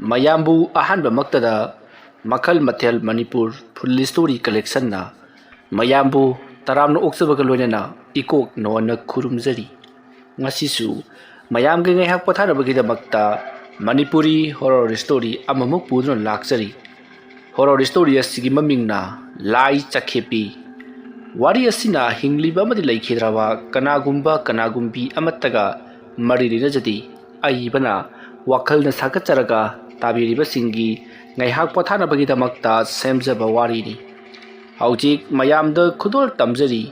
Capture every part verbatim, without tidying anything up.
ꯃꯌꯥꯝꯕꯨ ꯑꯍꯥꯟꯕꯃꯛꯇꯗ ꯃꯈꯜ ꯃꯊꯦꯜ ꯃꯅꯤꯄꯨꯔ ꯐꯨꯜ ꯁ꯭ꯇꯣꯔꯤ ꯀꯂꯦꯛꯁꯟꯅ ꯃꯌꯥꯝꯕꯨ ꯇꯔꯥꯝꯅ ꯑꯣꯛꯆꯕꯒ ꯂꯣꯏꯅꯅ ꯏꯀꯣꯛ ꯅꯣꯟꯅ ꯈꯨꯔꯨꯝꯖꯔꯤ꯫ ꯉꯁꯤꯁꯨ ꯃꯌꯥꯝꯒꯤ ꯉꯥꯏꯍꯥꯛ ꯄꯣꯊꯥꯅꯕꯒꯤꯗꯃꯛꯇ ꯃꯅꯤꯄꯨꯔꯤ ꯍꯣꯔꯣꯔ ꯁ꯭ꯇꯣꯔꯤ ꯑꯃꯃꯨꯛ ꯄꯨꯗꯨꯅ ꯂꯥꯛꯆꯔꯤ꯫ ꯍꯣꯔꯣꯔ ꯁ꯭ꯇꯣꯔꯤ ꯑꯁꯤꯒꯤ ꯃꯃꯤꯡꯅ ꯂꯥꯏ ꯆꯠꯈꯦꯄꯤ꯫ ꯋꯥꯔꯤ ꯑꯁꯤꯅ ꯍꯤꯡꯂꯤꯕ ꯑꯃꯗꯤ ꯂꯩꯈꯤꯗ꯭ꯔꯕ ꯀꯅꯥꯒꯨꯝꯕ ꯀꯅꯥꯒꯨꯝꯕꯤ ꯑꯃꯠꯇꯒ ꯃꯔꯤ ꯂꯩꯅꯖꯗꯦ꯫ ꯑꯏꯕꯅ ꯋꯥꯈꯜꯅ ꯁꯥꯒꯠꯆꯔꯒ ꯇꯥꯕꯤꯔꯤꯕꯁꯤꯡꯒꯤ ꯉꯥꯏꯍꯥꯛ ꯄꯣꯊꯥꯅꯕꯒꯤꯗꯃꯛꯇ ꯁꯦꯝꯖꯕ ꯋꯥꯔꯤꯅꯤ꯫ ꯍꯧꯖꯤꯛ ꯃꯌꯥꯝꯗ ꯈꯨꯗꯣꯜ ꯇꯝꯖꯔꯤ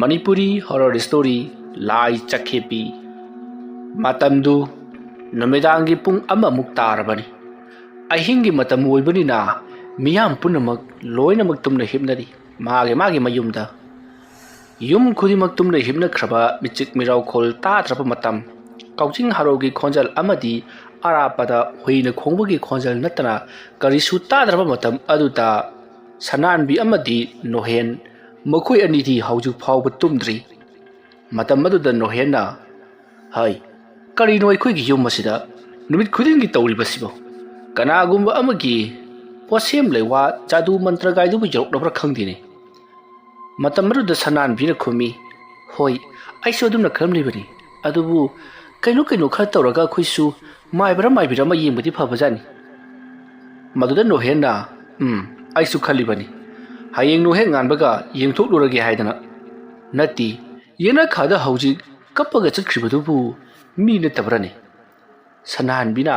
ꯃꯅꯤꯄꯨꯔꯤ ꯍꯣꯔꯣꯔ ꯁ꯭ꯇꯣꯔꯤ ꯂꯥꯏ ꯆꯠꯈꯦꯄꯤ꯫ ꯃꯇꯝꯗꯨ ꯅꯨꯃꯤꯗꯥꯡꯒꯤ ꯄꯨꯡ ꯑꯃꯃꯨꯛ ꯇꯥꯔꯕꯅꯤ꯫ ꯑꯍꯤꯡꯒꯤ ꯃꯇꯝ ꯑꯣꯏꯕꯅꯤꯅ ꯃꯤꯌꯥꯝ ꯄꯨꯝꯅꯃꯛ ꯂꯣꯏꯅꯃꯛ ꯇꯨꯝꯅ ꯍꯤꯞꯅꯔꯤ ꯃꯥꯒꯤ ꯃꯥꯒꯤ ꯃꯌꯨꯝꯗ꯫ ꯌꯨꯝ ꯈꯨꯗꯤꯡꯃꯛ ꯇꯨꯝꯅ ꯍꯤꯞꯅꯈ꯭ꯔꯕ ꯃꯤꯆꯤꯛ ꯃꯤꯔꯥꯎꯈꯣꯜ ꯇꯥꯗ꯭ꯔꯕ ꯃꯇꯝ, ꯀꯥꯎꯖꯤꯡ ꯍꯔꯥꯎꯒꯤ ꯈꯣꯟꯖꯦꯜ ꯑꯃꯗꯤ ꯑꯔꯥꯞꯄꯗ ꯍꯨꯏꯅ ꯈꯣꯡꯕꯒꯤ ꯈꯣꯟꯖꯦꯜ ꯅꯠꯇꯅ ꯀꯔꯤꯁꯨ ꯇꯥꯗ꯭ꯔꯕ ꯃꯇꯝ ꯑꯗꯨꯗ ꯁꯅꯥꯟꯕꯤ ꯑꯃꯗꯤ ꯅꯣꯍꯦꯟ ꯃꯈꯣꯏ ꯑꯅꯤꯗꯤ ꯍꯧꯖꯤꯛ ꯐꯥꯎꯕ ꯇꯨꯝꯗ꯭ꯔꯤ꯫ ꯃꯇꯝ ꯑꯗꯨꯗ ꯅꯣꯍꯦꯟꯅ, "ꯍꯩ, ꯀꯔꯤꯅꯣ ꯑꯩꯈꯣꯏꯒꯤ ꯌꯨꯝ ꯑꯁꯤꯗ ꯅꯨꯃꯤꯠ ꯈꯨꯗꯤꯡꯒꯤ ꯇꯧꯔꯤꯕꯁꯤꯕꯣ? ꯀꯅꯥꯒꯨꯝꯕ ꯑꯃꯒꯤ ꯄꯣꯠꯁꯦꯝ ꯂꯩꯋꯥ ꯖꯥꯗꯨ ꯃꯟꯇ꯭ꯔ ꯒꯥꯏꯗꯨꯕꯨ ꯌꯧꯔꯛꯂꯕ꯭ꯔꯥ ꯈꯪꯗꯦꯅꯦ"꯫ ꯃꯇꯝ ꯑꯗꯨꯗ ꯁꯅꯥꯟꯕꯤꯅ ꯈꯨꯝꯃꯤ, "ꯍꯣꯏ, ꯑꯩꯁꯨ ꯑꯗꯨꯝꯅ ꯈꯜꯂꯝꯂꯤꯕꯅꯤ꯫ ꯑꯗꯨꯕꯨ ꯀꯩꯅꯣ ꯀꯩꯅꯣ ꯈꯔ ꯇꯧꯔꯒ ꯑꯩꯈꯣꯏꯁꯨ ꯃꯥꯏꯕ꯭ꯔꯥ ꯃꯥꯏꯕꯤꯔꯥ ꯑꯃ ꯌꯦꯡꯕꯗꯤ ꯐꯕꯖꯥꯠꯅꯤ"꯫ ꯃꯗꯨꯗ ꯅꯣꯍꯦꯟꯅ, "ꯎꯝ, ꯑꯩꯁꯨ ꯈꯜꯂꯤꯕꯅꯤ꯫ ꯍꯌꯦꯡ ꯅꯣꯍꯦꯟ ꯉꯥꯟꯕꯒ ꯌꯦꯡꯊꯣꯛꯂꯨꯔꯒꯦ ꯍꯥꯏꯗꯅ"꯫ "ꯅꯠꯇꯦ, ꯌꯦꯅꯈꯥꯗ ꯍꯧꯖꯤꯛ ꯀꯞꯄꯒ ꯆꯠꯈ꯭ꯔꯤꯕꯗꯨꯕꯨ ꯃꯤ ꯅꯠꯇꯕ꯭ꯔꯅꯦ?" ꯁꯅꯥꯍꯟꯕꯤꯅ,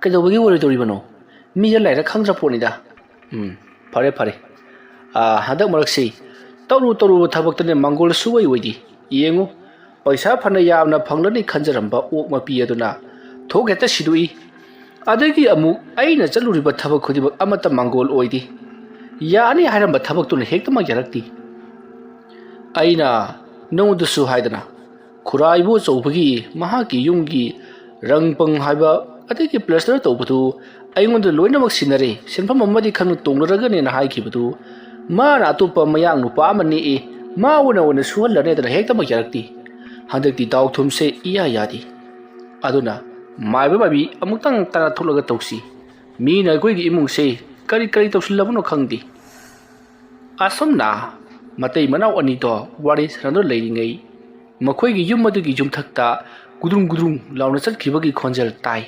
"ꯀꯩꯗꯧꯕꯒꯤ ꯑꯣꯏꯔꯣꯏꯗꯧꯔꯤꯕꯅꯣ? ꯃꯤꯔ ꯂꯥꯏꯔ ꯈꯪꯗ꯭ꯔ ꯄꯣꯠꯅꯤꯗ"꯫ "ꯎꯝ, ꯐꯔꯦ ꯐꯔꯦ꯫ ꯑꯥ, ꯍꯟꯗꯛ ꯃꯔꯛꯁꯤ ꯇꯧꯔꯨ ꯇꯧꯔꯨꯕ ꯊꯕꯛꯇꯅꯦ ꯃꯪꯒꯣꯜ ꯁꯨꯡꯑꯣꯏ ꯑꯣꯏꯗꯦ꯫ ꯌꯦꯡꯉꯨ, ꯄꯩꯁꯥ ꯐꯅ ꯌꯥꯝꯅ ꯐꯪꯂꯅꯤ ꯈꯟꯖꯔꯝꯕ ꯑꯣꯛ ꯃꯄꯤ ꯑꯗꯨꯅ ꯊꯣꯛ ꯍꯦꯛꯇ ꯁꯤꯗꯣꯛꯏ꯫ ꯑꯗꯒꯤ ꯑꯃꯨꯛ ꯑꯩꯅ ꯆꯠꯂꯨꯔꯤꯕ ꯊꯕꯛ ꯈꯨꯗꯤꯡꯃꯛ ꯑꯃꯠꯇ ꯃꯪꯒꯣꯜ ꯑꯣꯏꯗꯦ꯫ ꯌꯥꯅꯤ ꯍꯥꯏꯔꯝꯕ ꯊꯕꯛꯇꯨꯅ ꯍꯦꯛꯇꯃꯛ ꯌꯥꯔꯛꯇꯦ꯫ ꯑꯩꯅ ꯅꯉꯣꯟꯗꯁꯨ ꯍꯥꯏꯗꯅ, ꯈꯨꯔꯥꯏꯕꯨ ꯑꯆꯧꯕꯒꯤ ꯃꯍꯥꯛꯀꯤ ꯌꯨꯝꯒꯤ ꯔꯪ ꯄꯪ ꯍꯥꯏꯕ ꯑꯗꯒꯤ ꯄ꯭ꯂꯁꯇꯔ ꯇꯧꯕꯗꯨ ꯑꯩꯉꯣꯟꯗ ꯂꯣꯏꯅꯃꯛ ꯁꯤꯟꯅꯔꯦ, ꯁꯦꯟꯐꯝ ꯑꯃꯗꯤ ꯈꯪꯅ ꯇꯣꯡꯂꯔꯒꯅꯦꯅ ꯍꯥꯏꯈꯤꯕꯗꯨ ꯃꯥꯅ ꯑꯇꯣꯞꯄ ꯃꯌꯥꯡ ꯅꯨꯄꯥ ꯑꯃ ꯅꯦꯛꯏ, ꯃꯥ ꯑꯣꯏꯅ ꯑꯣꯏꯅ ꯁꯨꯍꯜꯂꯅꯦꯗꯅ ꯍꯦꯛꯇꯃꯛ ꯌꯥꯔꯛꯇꯦ꯫ ꯍꯟꯗꯛꯇꯤ ꯗꯥꯎ ꯊꯨꯝꯁꯦ ꯏꯌꯥ ꯌꯥꯗꯦ꯫ ꯑꯗꯨꯅ ꯃꯥꯏꯕ ꯃꯥꯏꯕꯤ, ꯑꯃꯨꯛꯇꯪ ꯇꯥꯟꯅ ꯊꯣꯛꯂꯒ ꯇꯧꯁꯤ꯫ ꯃꯤꯅ ꯑꯩꯈꯣꯏꯒꯤ ꯏꯃꯨꯡꯁꯦ ꯀꯔꯤ ꯀꯔꯤ ꯇꯧꯁꯤꯜꯂꯕꯅꯣ ꯈꯪꯗꯦ꯫ ꯑꯁꯨꯝꯅ ꯃꯇꯩ ꯃꯅꯥꯎ ꯑꯅꯤꯗꯣ ꯋꯥꯔꯤ ꯁꯥꯟꯅꯗꯨꯅ ꯂꯩꯔꯤꯉꯩ, ꯃꯈꯣꯏꯒꯤ ꯌꯨꯝ ꯑꯗꯨꯒꯤ ꯌꯨꯝꯊꯛꯇ ꯒꯨꯗ꯭ꯔꯨꯡ ꯒꯨꯗ꯭ꯔꯨꯡ ꯂꯥꯎꯅ ꯆꯠꯈꯤꯕꯒꯤ ꯈꯣꯟꯖꯦꯜ ꯇꯥꯏ꯫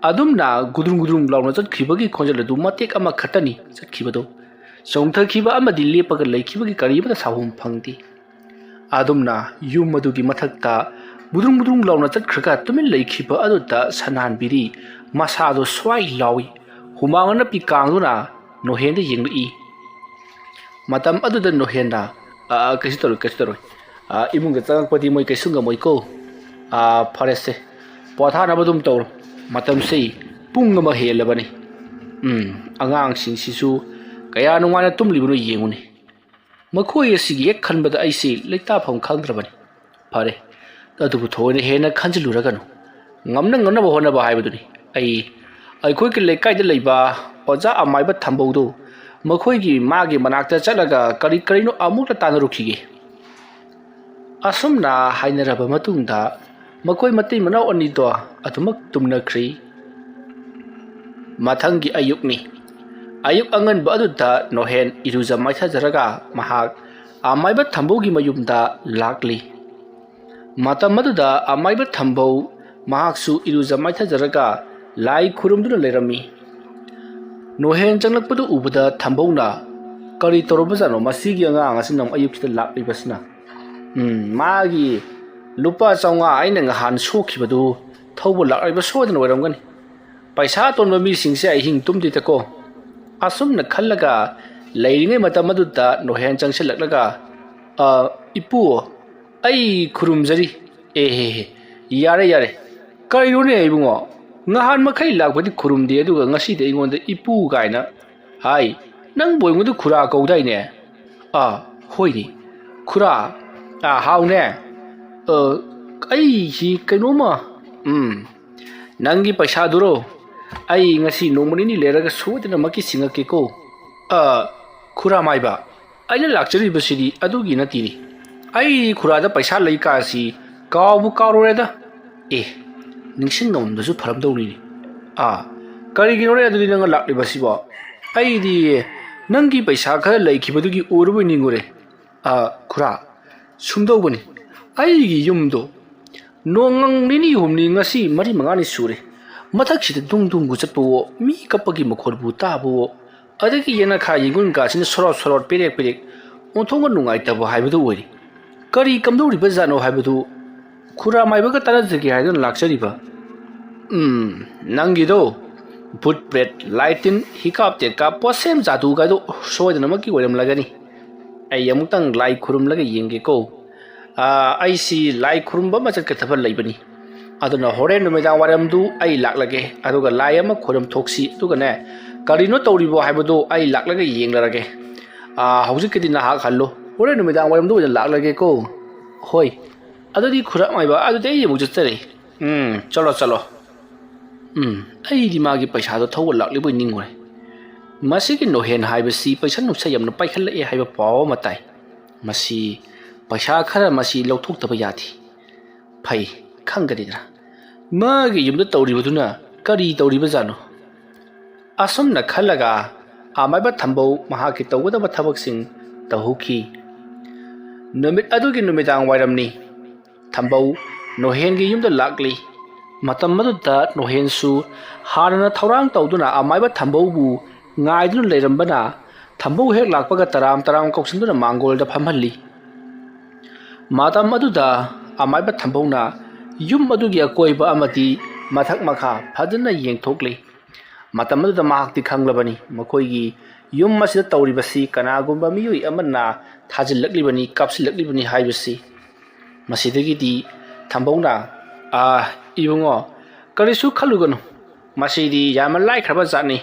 ꯑꯗꯨꯝꯅ ꯒꯨꯗ꯭ꯔꯨꯡ ꯒꯨꯗ꯭ꯔꯨꯡ ꯂꯥꯎꯅ ꯆꯠꯈꯤꯕꯒꯤ ꯈꯣꯟꯖꯦꯜ ꯑꯗꯨ ꯃꯇꯦꯛ ꯑꯃꯈꯛꯇꯅꯤ ꯆꯠꯈꯤꯕꯗꯨ꯫ ꯆꯣꯡꯊꯈꯤꯕ ꯑꯃꯗꯤ ꯂꯦꯞꯄꯒ ꯂꯩꯈꯤꯕꯒꯤ ꯀꯔꯤ ꯑꯃꯠꯇ ꯁꯥꯎꯐꯝ ꯐꯪꯗꯦ꯫ ꯑꯗꯨꯝꯅ ꯌꯨꯝ ꯑꯗꯨꯒꯤ ꯃꯊꯛꯇ ꯕꯨꯗ꯭ꯔꯨꯡ ꯕꯨꯗ꯭ꯔꯨꯡ ꯂꯥꯎꯅ ꯆꯠꯈ꯭ꯔꯒ ꯇꯨꯃꯤꯟ ꯂꯩꯈꯤꯕ ꯑꯗꯨꯗ ꯁꯅꯥꯟꯕꯤꯗꯤ ꯃꯁꯥꯗꯣ ꯁ꯭ꯋꯥꯏ ꯂꯥꯎꯏ꯫ ꯍꯨꯃꯥꯡ ꯑꯅꯞꯄꯤ ꯀꯥꯡꯗꯨꯅ ꯅꯣꯍꯦꯟꯗ ꯌꯦꯡꯂꯛꯏ꯫ ꯃꯇꯝ ꯑꯗꯨꯗ ꯅꯣꯍꯦꯟꯅ, "ꯑ, ꯀꯩꯁꯨ ꯇꯧꯔꯣꯏ, ꯀꯩꯁꯨ ꯇꯧꯔꯣꯏ꯫ ꯑ, ꯏꯃꯨꯡꯗ ꯆꯪꯉꯛꯄꯗꯤ ꯃꯣꯏ ꯀꯩꯁꯨ ꯉꯝꯃꯣꯏꯀꯣ꯫ ꯑ, ꯐꯔꯦꯁꯦ, ꯄꯣꯊꯥꯅꯕ ꯑꯗꯨꯝ ꯇꯧꯔꯣ꯫ ꯃꯇꯝꯁꯤ ꯄꯨꯡ ꯑꯃ ꯍꯦꯜꯂꯕꯅꯤ꯫ ꯎꯝ, ꯑꯉꯥꯡꯁꯤꯡꯁꯤꯁꯨ ꯀꯌꯥ ꯅꯨꯡꯉꯥꯏꯅ ꯇꯨꯝꯂꯤꯕꯅꯣ ꯌꯦꯡꯉꯨꯅꯦ꯫ ꯃꯈꯣꯏ ꯑꯁꯤꯒꯤ ꯍꯦꯛ ꯈꯟꯕꯗ ꯑꯩꯁꯤ ꯂꯩꯇꯥꯐꯝ ꯈꯪꯗ꯭ꯔꯕꯅꯤ꯫ ꯐꯔꯦ, ꯑꯗꯨꯕꯨ ꯊꯑꯣꯏꯅ ꯍꯦꯟꯅ ꯈꯟꯖꯤꯜꯂꯨꯔꯒꯅꯨ꯫ ꯉꯝꯅ ꯉꯝꯅꯕ ꯍꯣꯠꯅꯕ ꯍꯥꯏꯕꯗꯨꯅꯤ꯫ ꯑꯩ ꯑꯩꯈꯣꯏꯒꯤ ꯂꯩꯀꯥꯏꯗ ꯂꯩꯕ ꯑꯣꯖꯥ ꯑꯃꯥꯏꯕ ꯊꯝꯕꯧꯗꯨ, ꯃꯈꯣꯏꯒꯤ ꯃꯥꯒꯤ ꯃꯅꯥꯛꯇ ꯆꯠꯂꯒ ꯀꯔꯤ ꯀꯔꯤꯅꯣ ꯑꯃꯨꯛꯇ ꯇꯥꯟꯅꯔꯨꯈꯤꯒꯦ꯫" ꯑꯁꯨꯝꯅ ꯍꯥꯏꯅꯔꯕ ꯃꯇꯨꯡꯗ ꯃꯈꯣꯏ ꯃꯇꯩ ꯃꯅꯥꯎ ꯑꯅꯤꯗꯣ ꯑꯗꯨꯃꯛ ꯇꯨꯝꯅꯈ꯭ꯔꯤ꯫ ꯃꯊꯪꯒꯤ ꯑꯌꯨꯛꯅꯤ꯫ ꯑꯌꯨꯛ ꯑꯉꯟꯕ ꯑꯗꯨꯗ ꯅꯣꯍꯦꯟ ꯏꯔꯨꯖ ꯃꯥꯏꯊꯖꯔꯒ ꯃꯍꯥꯛ ꯑꯃꯥꯏꯕ ꯊꯝꯕꯧꯒꯤ ꯃꯌꯨꯝꯗ ꯂꯥꯛꯂꯤ꯫ ꯃꯇꯝ ꯑꯗꯨꯗ ꯑꯃꯥꯏꯕ ꯊꯝꯕꯧ ꯃꯍꯥꯛꯁꯨ ꯏꯔꯨꯖ ꯃꯥꯏꯊꯖꯔꯒ ꯂꯥꯏ ꯈꯨꯔꯨꯝꯗꯨꯅ ꯂꯩꯔꯝꯃꯤ꯫ ꯅꯣꯍꯦꯟ ꯆꯪꯂꯛꯄꯗꯨ ꯎꯕꯗ ꯊꯝꯕꯧꯅ, "ꯀꯔꯤ ꯇꯧꯔꯕꯖꯥꯠꯅꯣ ꯃꯁꯤꯒꯤ ꯑꯉꯥꯡ ꯑꯁꯤꯅ ꯑꯃꯨꯛ ꯑꯌꯨꯛꯁꯤꯗ ꯂꯥꯛꯂꯤꯕꯁꯤꯅ? ꯎꯝ, ꯃꯥꯒꯤ ꯂꯨꯄꯥ ꯆꯥꯝꯃꯉꯥ ꯑꯩꯅ ꯉꯍꯥꯟ ꯁꯣꯛꯈꯤꯕꯗꯨ ꯊꯧꯕ ꯂꯥꯛꯂꯤꯕ ꯁꯣꯏꯗꯅ ꯑꯣꯏꯔꯝꯒꯅꯤ꯫ ꯄꯩꯁꯥ ꯇꯣꯟꯕ ꯃꯤꯁꯤꯡꯁꯦ ꯑꯍꯤꯡ ꯇꯨꯝꯗꯦꯗꯀꯣ꯫" ꯑꯁꯨꯝꯅ ꯈꯜꯂꯒ ꯂꯩꯔꯤꯉꯩ ꯃꯇꯝ ꯑꯗꯨꯗ ꯅꯣꯍꯦꯟ ꯆꯪꯁꯤꯜꯂꯛꯂꯒ, "ꯑ, ꯏꯄꯨ, ꯑꯩ ꯈꯨꯔꯨꯝꯖꯔꯤ꯫" "ꯑꯦ ꯍꯦ ꯍꯦ, ꯌꯥꯔꯦ ꯌꯥꯔꯦ, ꯀꯔꯤꯅꯣꯅꯦ ꯏꯕꯨꯡꯉꯣ? ꯉꯍꯥꯟ ꯃꯈꯩ ꯂꯥꯛꯄꯗꯤ ꯈꯨꯔꯨꯝꯗꯦ, ꯑꯗꯨꯒ ꯉꯁꯤꯗꯤ ꯑꯩꯉꯣꯟꯗ ꯏꯄꯨ ꯀꯥꯏꯅ꯫ ꯍꯥꯏ, ꯅꯪꯕꯨ ꯑꯩꯉꯣꯟꯗ ꯈꯨꯔꯥ ꯀꯧꯗꯥꯏꯅꯦ?" "ꯑꯥ, ꯍꯣꯏꯅꯦ, ꯈꯨꯔꯥ꯫ ꯑꯥ, ꯍꯥꯎꯅꯦ꯫ ꯑ, ꯑꯩꯁꯤ ꯀꯩꯅꯣꯝꯃ, ꯎꯝ, ꯅꯪꯒꯤ ꯄꯩꯁꯥꯗꯨꯔꯣ? ꯑꯩ ꯉꯁꯤ ꯅꯣꯡꯃ ꯅꯤꯅꯤ ꯂꯩꯔꯒ ꯁꯣꯏꯗꯅꯃꯛꯀꯤ ꯁꯤꯡꯉꯛꯀꯦꯀꯣ꯫" "ꯑ, ꯈꯨꯔꯥ ꯃꯥꯏꯕ, ꯑꯩꯅ ꯂꯥꯛꯆꯔꯤꯕꯁꯤꯗꯤ ꯑꯗꯨꯒꯤ ꯅꯠꯇꯦꯅꯦ꯫ ꯑꯩ ꯈꯨꯔꯥꯗ ꯄꯩꯁꯥ ꯂꯩ ꯀꯥꯁꯤ ꯀꯥꯎꯕꯨ ꯀꯥꯎꯔꯨꯔꯦꯗ꯫ ꯑꯦ, ꯅꯤꯡꯁꯤꯡꯉꯝꯗꯁꯨ ꯐꯔꯝꯗꯧꯅꯤꯅꯦ꯫ ꯑꯥ, ꯀꯔꯤꯒꯤꯅꯣꯅꯦ ꯑꯗꯨꯗꯤ ꯅꯪꯅ ꯂꯥꯛꯂꯤꯕꯁꯤꯕꯣ? ꯑꯩꯗꯤ ꯅꯪꯒꯤ ꯄꯩꯁꯥ ꯈꯔ ꯂꯩꯈꯤꯕꯗꯨꯒꯤ ꯎꯔꯨꯕꯩ ꯅꯤꯡꯉꯨꯔꯦ꯫ ꯑꯥ, ꯈꯨꯔꯥ, ꯁꯨꯝꯗꯧꯕꯅꯤ꯫ ꯑꯩꯒꯤ ꯌꯨꯝꯗꯣ ꯅꯣꯡꯃꯪ ꯅꯤꯅꯤ ꯍꯨꯝꯅꯤ, ꯉꯁꯤ ꯃꯔꯤ ꯃꯉꯥꯅꯤ ꯁꯨꯔꯦ꯫ ꯃꯊꯛꯁꯤꯗ ꯗꯨꯡ ꯗꯨꯡꯕꯨ ꯆꯠꯄꯋꯣ, ꯃꯤ ꯀꯞꯄꯒꯤ ꯃꯈꯣꯜꯕꯨ ꯇꯥꯕꯋꯣ, ꯑꯗꯒꯤ ꯌꯦꯅꯈꯥ ꯌꯦꯡꯒꯣꯟ ꯀꯥꯁꯤꯅ ꯁꯣꯔꯣꯠ ꯁꯣꯔꯣꯠ, ꯄꯦꯔꯦꯛ ꯄꯦꯔꯦꯛ ꯑꯣꯟꯊꯣꯛꯅ ꯅꯨꯡꯉꯥꯏꯇꯕ ꯍꯥꯏꯕꯗꯨ ꯑꯣꯏꯔꯦ꯫ ꯀꯔꯤ ꯀꯝꯗꯧꯔꯤꯕꯖꯥꯠꯅꯣ ꯍꯥꯏꯕꯗꯨ ꯈꯨꯔꯥ ꯃꯥꯏꯕꯒ ꯇꯥꯟꯅꯖꯒꯦ ꯍꯥꯏꯗꯨꯅ ꯂꯥꯛꯆꯔꯤꯕ꯫ ꯎꯝ, ꯅꯪꯒꯤꯗꯣ ꯚꯨꯠ ꯄ꯭ꯔꯦꯠ, ꯂꯥꯏ ꯇꯤꯟ, ꯍꯤꯀꯥꯞ ꯇꯦꯛꯀꯥꯞ, ꯄꯣꯠꯁꯦꯝ ꯖꯥꯗꯨꯒꯥꯏꯗꯣ ꯁꯣꯏꯗꯅꯃꯛꯀꯤ ꯑꯣꯏꯔꯝꯂꯒꯅꯤ꯫ ꯑꯩ ꯑꯃꯨꯛꯇꯪ ꯂꯥꯏ ꯈꯨꯔꯨꯝꯂꯒ ꯌꯦꯡꯒꯦꯀꯣ꯫ ꯑꯥ, ꯑꯩꯁꯤ ꯂꯥꯏ ꯈꯨꯔꯨꯝꯕ ꯑꯃ ꯆꯠꯀꯗꯕ ꯂꯩꯕꯅꯤ꯫ ꯑꯗꯨꯅ ꯍꯣꯔꯦꯟ ꯅꯨꯃꯤꯗꯥꯡ ꯋꯥꯏꯔꯝꯗꯨ ꯑꯩ ꯂꯥꯛꯂꯒꯦ, ꯑꯗꯨꯒ ꯂꯥꯏ ꯑꯃ ꯈꯨꯔꯨꯝ ꯊꯣꯛꯁꯤ꯫ ꯑꯗꯨꯒꯅꯦ, ꯀꯔꯤꯅꯣ ꯇꯧꯔꯤꯕꯣ ꯍꯥꯏꯕꯗꯨ ꯑꯩ ꯂꯥꯛꯂꯒ ꯌꯦꯡꯂꯔꯒꯦ꯫ ꯑꯥ, ꯍꯧꯖꯤꯛꯀꯤꯗꯤ ꯅꯍꯥꯛ ꯍꯜꯂꯣ, ꯍꯣꯔꯦꯟ ꯅꯨꯃꯤꯗꯥꯡ ꯋꯥꯏꯔꯝꯗ ꯑꯣꯏꯅ ꯂꯥꯛꯂꯒꯦꯀꯣ꯫ ꯍꯣꯏ, ꯑꯗꯨꯗꯤ ꯈꯨꯔꯥ ꯃꯥꯏꯕ, ꯑꯗꯨꯗꯤ ꯑꯩ ꯑꯃꯨꯛ ꯆꯠꯆꯔꯦ꯫ ꯎꯝ, ꯆꯠꯂꯣ, ꯆꯠꯂꯣ꯫ ꯎꯝ, ꯑꯩꯗꯤ ꯃꯥꯒꯤ ꯄꯩꯁꯥꯗꯣ ꯊꯧꯕ ꯂꯥꯛꯂꯤꯕꯣꯏ ꯅꯤꯡꯉꯨꯔꯦ꯫ ꯃꯁꯤꯒꯤ ꯅꯣꯍꯦꯟ ꯍꯥꯏꯕꯁꯤ ꯄꯩꯁꯥ ꯅꯨꯡꯁꯥ ꯌꯥꯝꯅ ꯄꯥꯏꯈꯠꯂꯛꯑꯦ ꯍꯥꯏꯕ ꯄꯥꯎ ꯑꯃ ꯇꯥꯏ꯫ ꯃꯁꯤ ꯄꯩꯁꯥ ꯈꯔ ꯃꯁꯤ ꯂꯧꯊꯣꯛꯇꯕ ꯌꯥꯗꯦ꯫ ꯐꯩ, ꯈꯪꯒꯅꯤꯗꯅ꯫ ꯃꯥꯒꯤ ꯌꯨꯝꯗ ꯇꯧꯔꯤꯕꯗꯨꯅ ꯀꯔꯤ ꯇꯧꯔꯤꯕꯖꯥꯠꯅꯣ? ꯑꯁꯨꯝꯅ ꯈꯜꯂꯒ ꯑꯃꯥꯏꯕ ꯊꯝꯕꯧ ꯃꯍꯥꯛꯀꯤ ꯇꯧꯒꯗꯕ ꯊꯕꯛꯁꯤꯡ ꯇꯧꯍꯧꯈꯤ꯫ ꯅꯨꯃꯤꯠ ꯑꯗꯨꯒꯤ ꯅꯨꯃꯤꯗꯥꯡ ꯋꯥꯏꯔꯝꯅꯤ꯫ ꯊꯝꯕꯧ ꯅꯣꯍꯦꯟꯒꯤ ꯌꯨꯝꯗ ꯂꯥꯛꯂꯤ꯫ ꯃꯇꯝ ꯑꯗꯨꯗ ꯅꯣꯍꯦꯟꯁꯨ ꯍꯥꯟꯅꯅ ꯊꯧꯔꯥꯡ ꯇꯧꯗꯨꯅ ꯑꯃꯥꯏꯕ ꯊꯝꯕꯧꯕꯨ ꯉꯥꯏꯗꯨꯅ ꯂꯩꯔꯝꯕꯅ, ꯊꯝꯕꯧ ꯍꯦꯛ ꯂꯥꯛꯄꯒ ꯇꯔꯥꯝ ꯇꯔꯥꯝ ꯀꯧꯁꯤꯟꯗꯨꯅ ꯃꯥꯡꯒꯣꯜꯗ ꯐꯝꯍꯜꯂꯤ꯫ ꯃꯇꯝ ꯑꯗꯨꯗ ꯑꯃꯥꯏꯕ ꯊꯝꯕꯧꯅ ꯌꯨꯝ ꯑꯗꯨꯒꯤ ꯑꯀꯣꯏꯕ ꯑꯃꯗꯤ ꯃꯊꯛ ꯃꯈꯥ ꯐꯖꯅ ꯌꯦꯡꯊꯣꯛꯂꯤ꯫ ꯃꯇꯝ ꯑꯗꯨꯗ ꯃꯍꯥꯛꯇꯤ ꯈꯪꯂꯕꯅꯤ, ꯃꯈꯣꯏꯒꯤ ꯌꯨꯝ ꯑꯁꯤꯗ ꯇꯧꯔꯤꯕꯁꯤ ꯀꯅꯥꯒꯨꯝꯕ ꯃꯤꯑꯣꯏ ꯑꯃꯅ ꯊꯥꯖꯤꯜꯂꯛꯂꯤꯕꯅꯤ, ꯀꯥꯞꯁꯤꯜꯂꯛꯂꯤꯕꯅꯤ ꯍꯥꯏꯕꯁꯤ꯫ ꯃꯁꯤꯗꯒꯤꯗꯤ ꯊꯝꯕꯧꯅ, "ꯑꯥ, ꯏꯕꯨꯡꯉꯣ, ꯀꯔꯤꯁꯨ ꯈꯜꯂꯨꯒꯅꯨ꯫ ꯃꯁꯤꯗꯤ ꯌꯥꯝꯅ ꯂꯥꯏꯈ꯭ꯔꯕ ꯖꯥꯠꯅꯤ꯫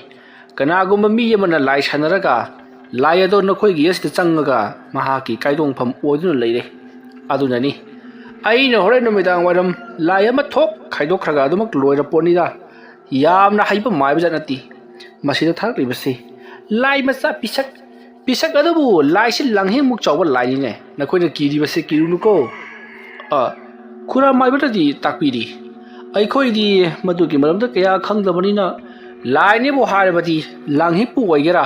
ꯀꯅꯥꯒꯨꯝꯕ ꯃꯤ ꯑꯃꯅ ꯂꯥꯏ ꯁꯥꯟꯅꯔꯒ ꯂꯥꯏ ꯑꯗꯣ ꯅꯈꯣꯏꯒꯤ ꯑꯁꯤꯗ ꯆꯪꯉꯒ ꯃꯍꯥꯛꯀꯤ ꯀꯥꯏꯗꯣꯡꯐꯝ ꯑꯣꯏꯗꯨꯅ ꯂꯩꯔꯦ꯫ ꯑꯗꯨꯅꯅꯤ ꯑꯩꯅ ꯍꯣꯔꯦꯟ ꯅꯨꯃꯤꯗꯥꯡ ꯋꯥꯏꯔꯝ ꯂꯥꯏ ꯑꯃ ꯊꯣꯛ ꯈꯥꯏꯗꯣꯛꯈ꯭ꯔꯒ ꯑꯗꯨꯃꯛ ꯂꯣꯏꯔ ꯄꯣꯠꯅꯤꯗ꯫ ꯌꯥꯝꯅ ꯍꯩꯕ ꯃꯥꯏꯕ ꯖꯥꯠ ꯅꯠꯇꯦ ꯃꯁꯤꯗ ꯊꯥꯔꯛꯂꯤꯕꯁꯤ꯫ ꯂꯥꯏ ꯃꯆꯥ ꯄꯤꯁꯛ, ꯄꯤꯁꯛ ꯑꯗꯨꯕꯨ ꯂꯥꯏꯁꯤ ꯂꯥꯡꯍꯦꯟꯃꯨꯛ ꯆꯥꯎꯕ ꯂꯥꯏꯅꯤꯅꯦ꯫ ꯅꯈꯣꯏꯅ ꯀꯤꯔꯤꯕꯁꯤ ꯀꯤꯔꯨꯅꯨꯀꯣ꯫" ꯑ, ꯈꯨꯔꯥ ꯃꯥꯏꯕꯅꯗꯤ ꯇꯥꯛꯄꯤꯔꯤ꯫ ꯑꯩꯈꯣꯏꯗꯤ ꯃꯗꯨꯒꯤ ꯃꯔꯝꯗ ꯀꯌꯥ ꯈꯪꯗꯕꯅꯤꯅ, ꯂꯥꯏꯅꯦꯕꯨ ꯍꯥꯏꯔꯕꯗꯤ, ꯂꯥꯡꯍꯤꯞꯄꯨ ꯑꯣꯏꯒꯦꯔꯥ,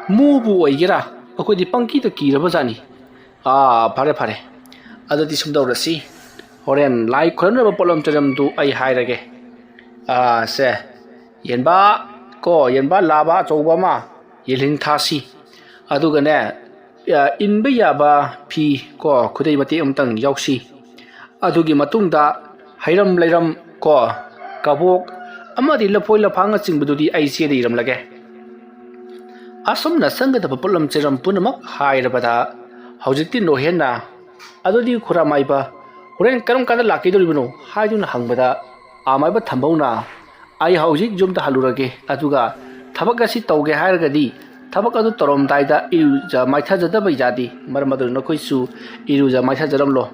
ꯃꯨꯕꯨ ꯑꯣꯏꯒꯦꯔꯥ, ꯑꯩꯈꯣꯏꯗꯤ ꯄꯪꯀꯤꯗ ꯀꯤꯔꯕ ꯖꯥꯠꯅꯤ꯫ ꯑꯥ, ꯐꯔꯦ ꯐꯔꯦ, ꯑꯗꯨꯗꯤ ꯁꯨꯝ ꯇꯧꯔꯁꯤ, ꯍꯣꯔꯦꯟ ꯂꯥꯏ ꯈꯨꯔꯨꯝꯅꯕ ꯄꯣꯠꯂꯝ ꯆꯩꯔꯝꯗꯨ ꯑꯩ ꯍꯥꯏꯔꯒꯦ꯫ ꯑꯥ, ꯁꯦ, ꯌꯦꯟꯕꯥ, ꯀꯣ, ꯌꯦꯟꯕꯥ ꯂꯥꯕ ꯑꯆꯧꯕ ꯑꯃ ꯌꯦꯜꯍꯤꯡ ꯊꯥꯁꯤ꯫ ꯑꯗꯨꯒꯅꯦ, ꯑ, ꯏꯟꯕ ꯌꯥꯕ ꯐꯤ, ꯀꯣ, ꯈꯨꯗꯩ ꯃꯇꯦꯛ ꯑꯃꯇꯪ ꯌꯥꯎꯁꯤ꯫ ꯑꯗꯨꯒꯤ ꯃꯇꯨꯡꯗ ꯍꯩꯔꯝ ꯂꯩꯔꯝ, ꯀꯣ, ꯀꯕꯣꯛ ꯑꯃꯗꯤ ꯂꯐꯣꯏ ꯂꯐꯥꯡꯅꯆꯤꯡꯕꯗꯨꯗꯤ ꯑꯩ ꯆꯦꯗ ꯏꯔꯝꯂꯒꯦ꯫ ꯑꯁꯨꯝꯅ ꯆꯪꯒꯗꯕ ꯄꯣꯠꯂꯝ ꯆꯩꯔꯝ ꯄꯨꯝꯅꯃꯛ ꯍꯥꯏꯔꯕꯗ, ꯍꯧꯖꯤꯛꯇꯤ ꯅꯣꯍꯦꯟꯅ, "ꯑꯗꯨꯗꯤ ꯈꯨꯔꯥꯃꯥꯏꯕ, ꯍꯣꯔꯦꯟ ꯀꯔꯝ ꯀꯥꯟꯗ ꯂꯥꯛꯀꯗꯧꯔꯤꯕꯅꯣ?" ꯍꯥꯏꯗꯨꯅ ꯍꯪꯕꯗ, ꯑꯃꯥꯏꯕ ꯊꯝꯕꯧꯅ, "ꯑꯩ ꯍꯧꯖꯤꯛ ꯌꯨꯝꯗ ꯍꯜꯂꯨꯔꯒꯦ, ꯑꯗꯨꯒ ꯊꯕꯛ ꯑꯁꯤ ꯇꯧꯒꯦ ꯍꯥꯏꯔꯒꯗꯤ, ꯊꯕꯛ ꯑꯗꯨ ꯇꯧꯔꯝꯗꯥꯏꯗ ꯏꯔꯨꯖ ꯃꯥꯏꯊꯖꯗꯕ ꯌꯥꯗꯦ꯫ ꯃꯔꯝ ꯑꯗꯨꯅ ꯅꯈꯣꯏꯁꯨ ꯏꯔꯨꯖ ꯃꯥꯏꯊꯖꯔꯝꯂꯣ,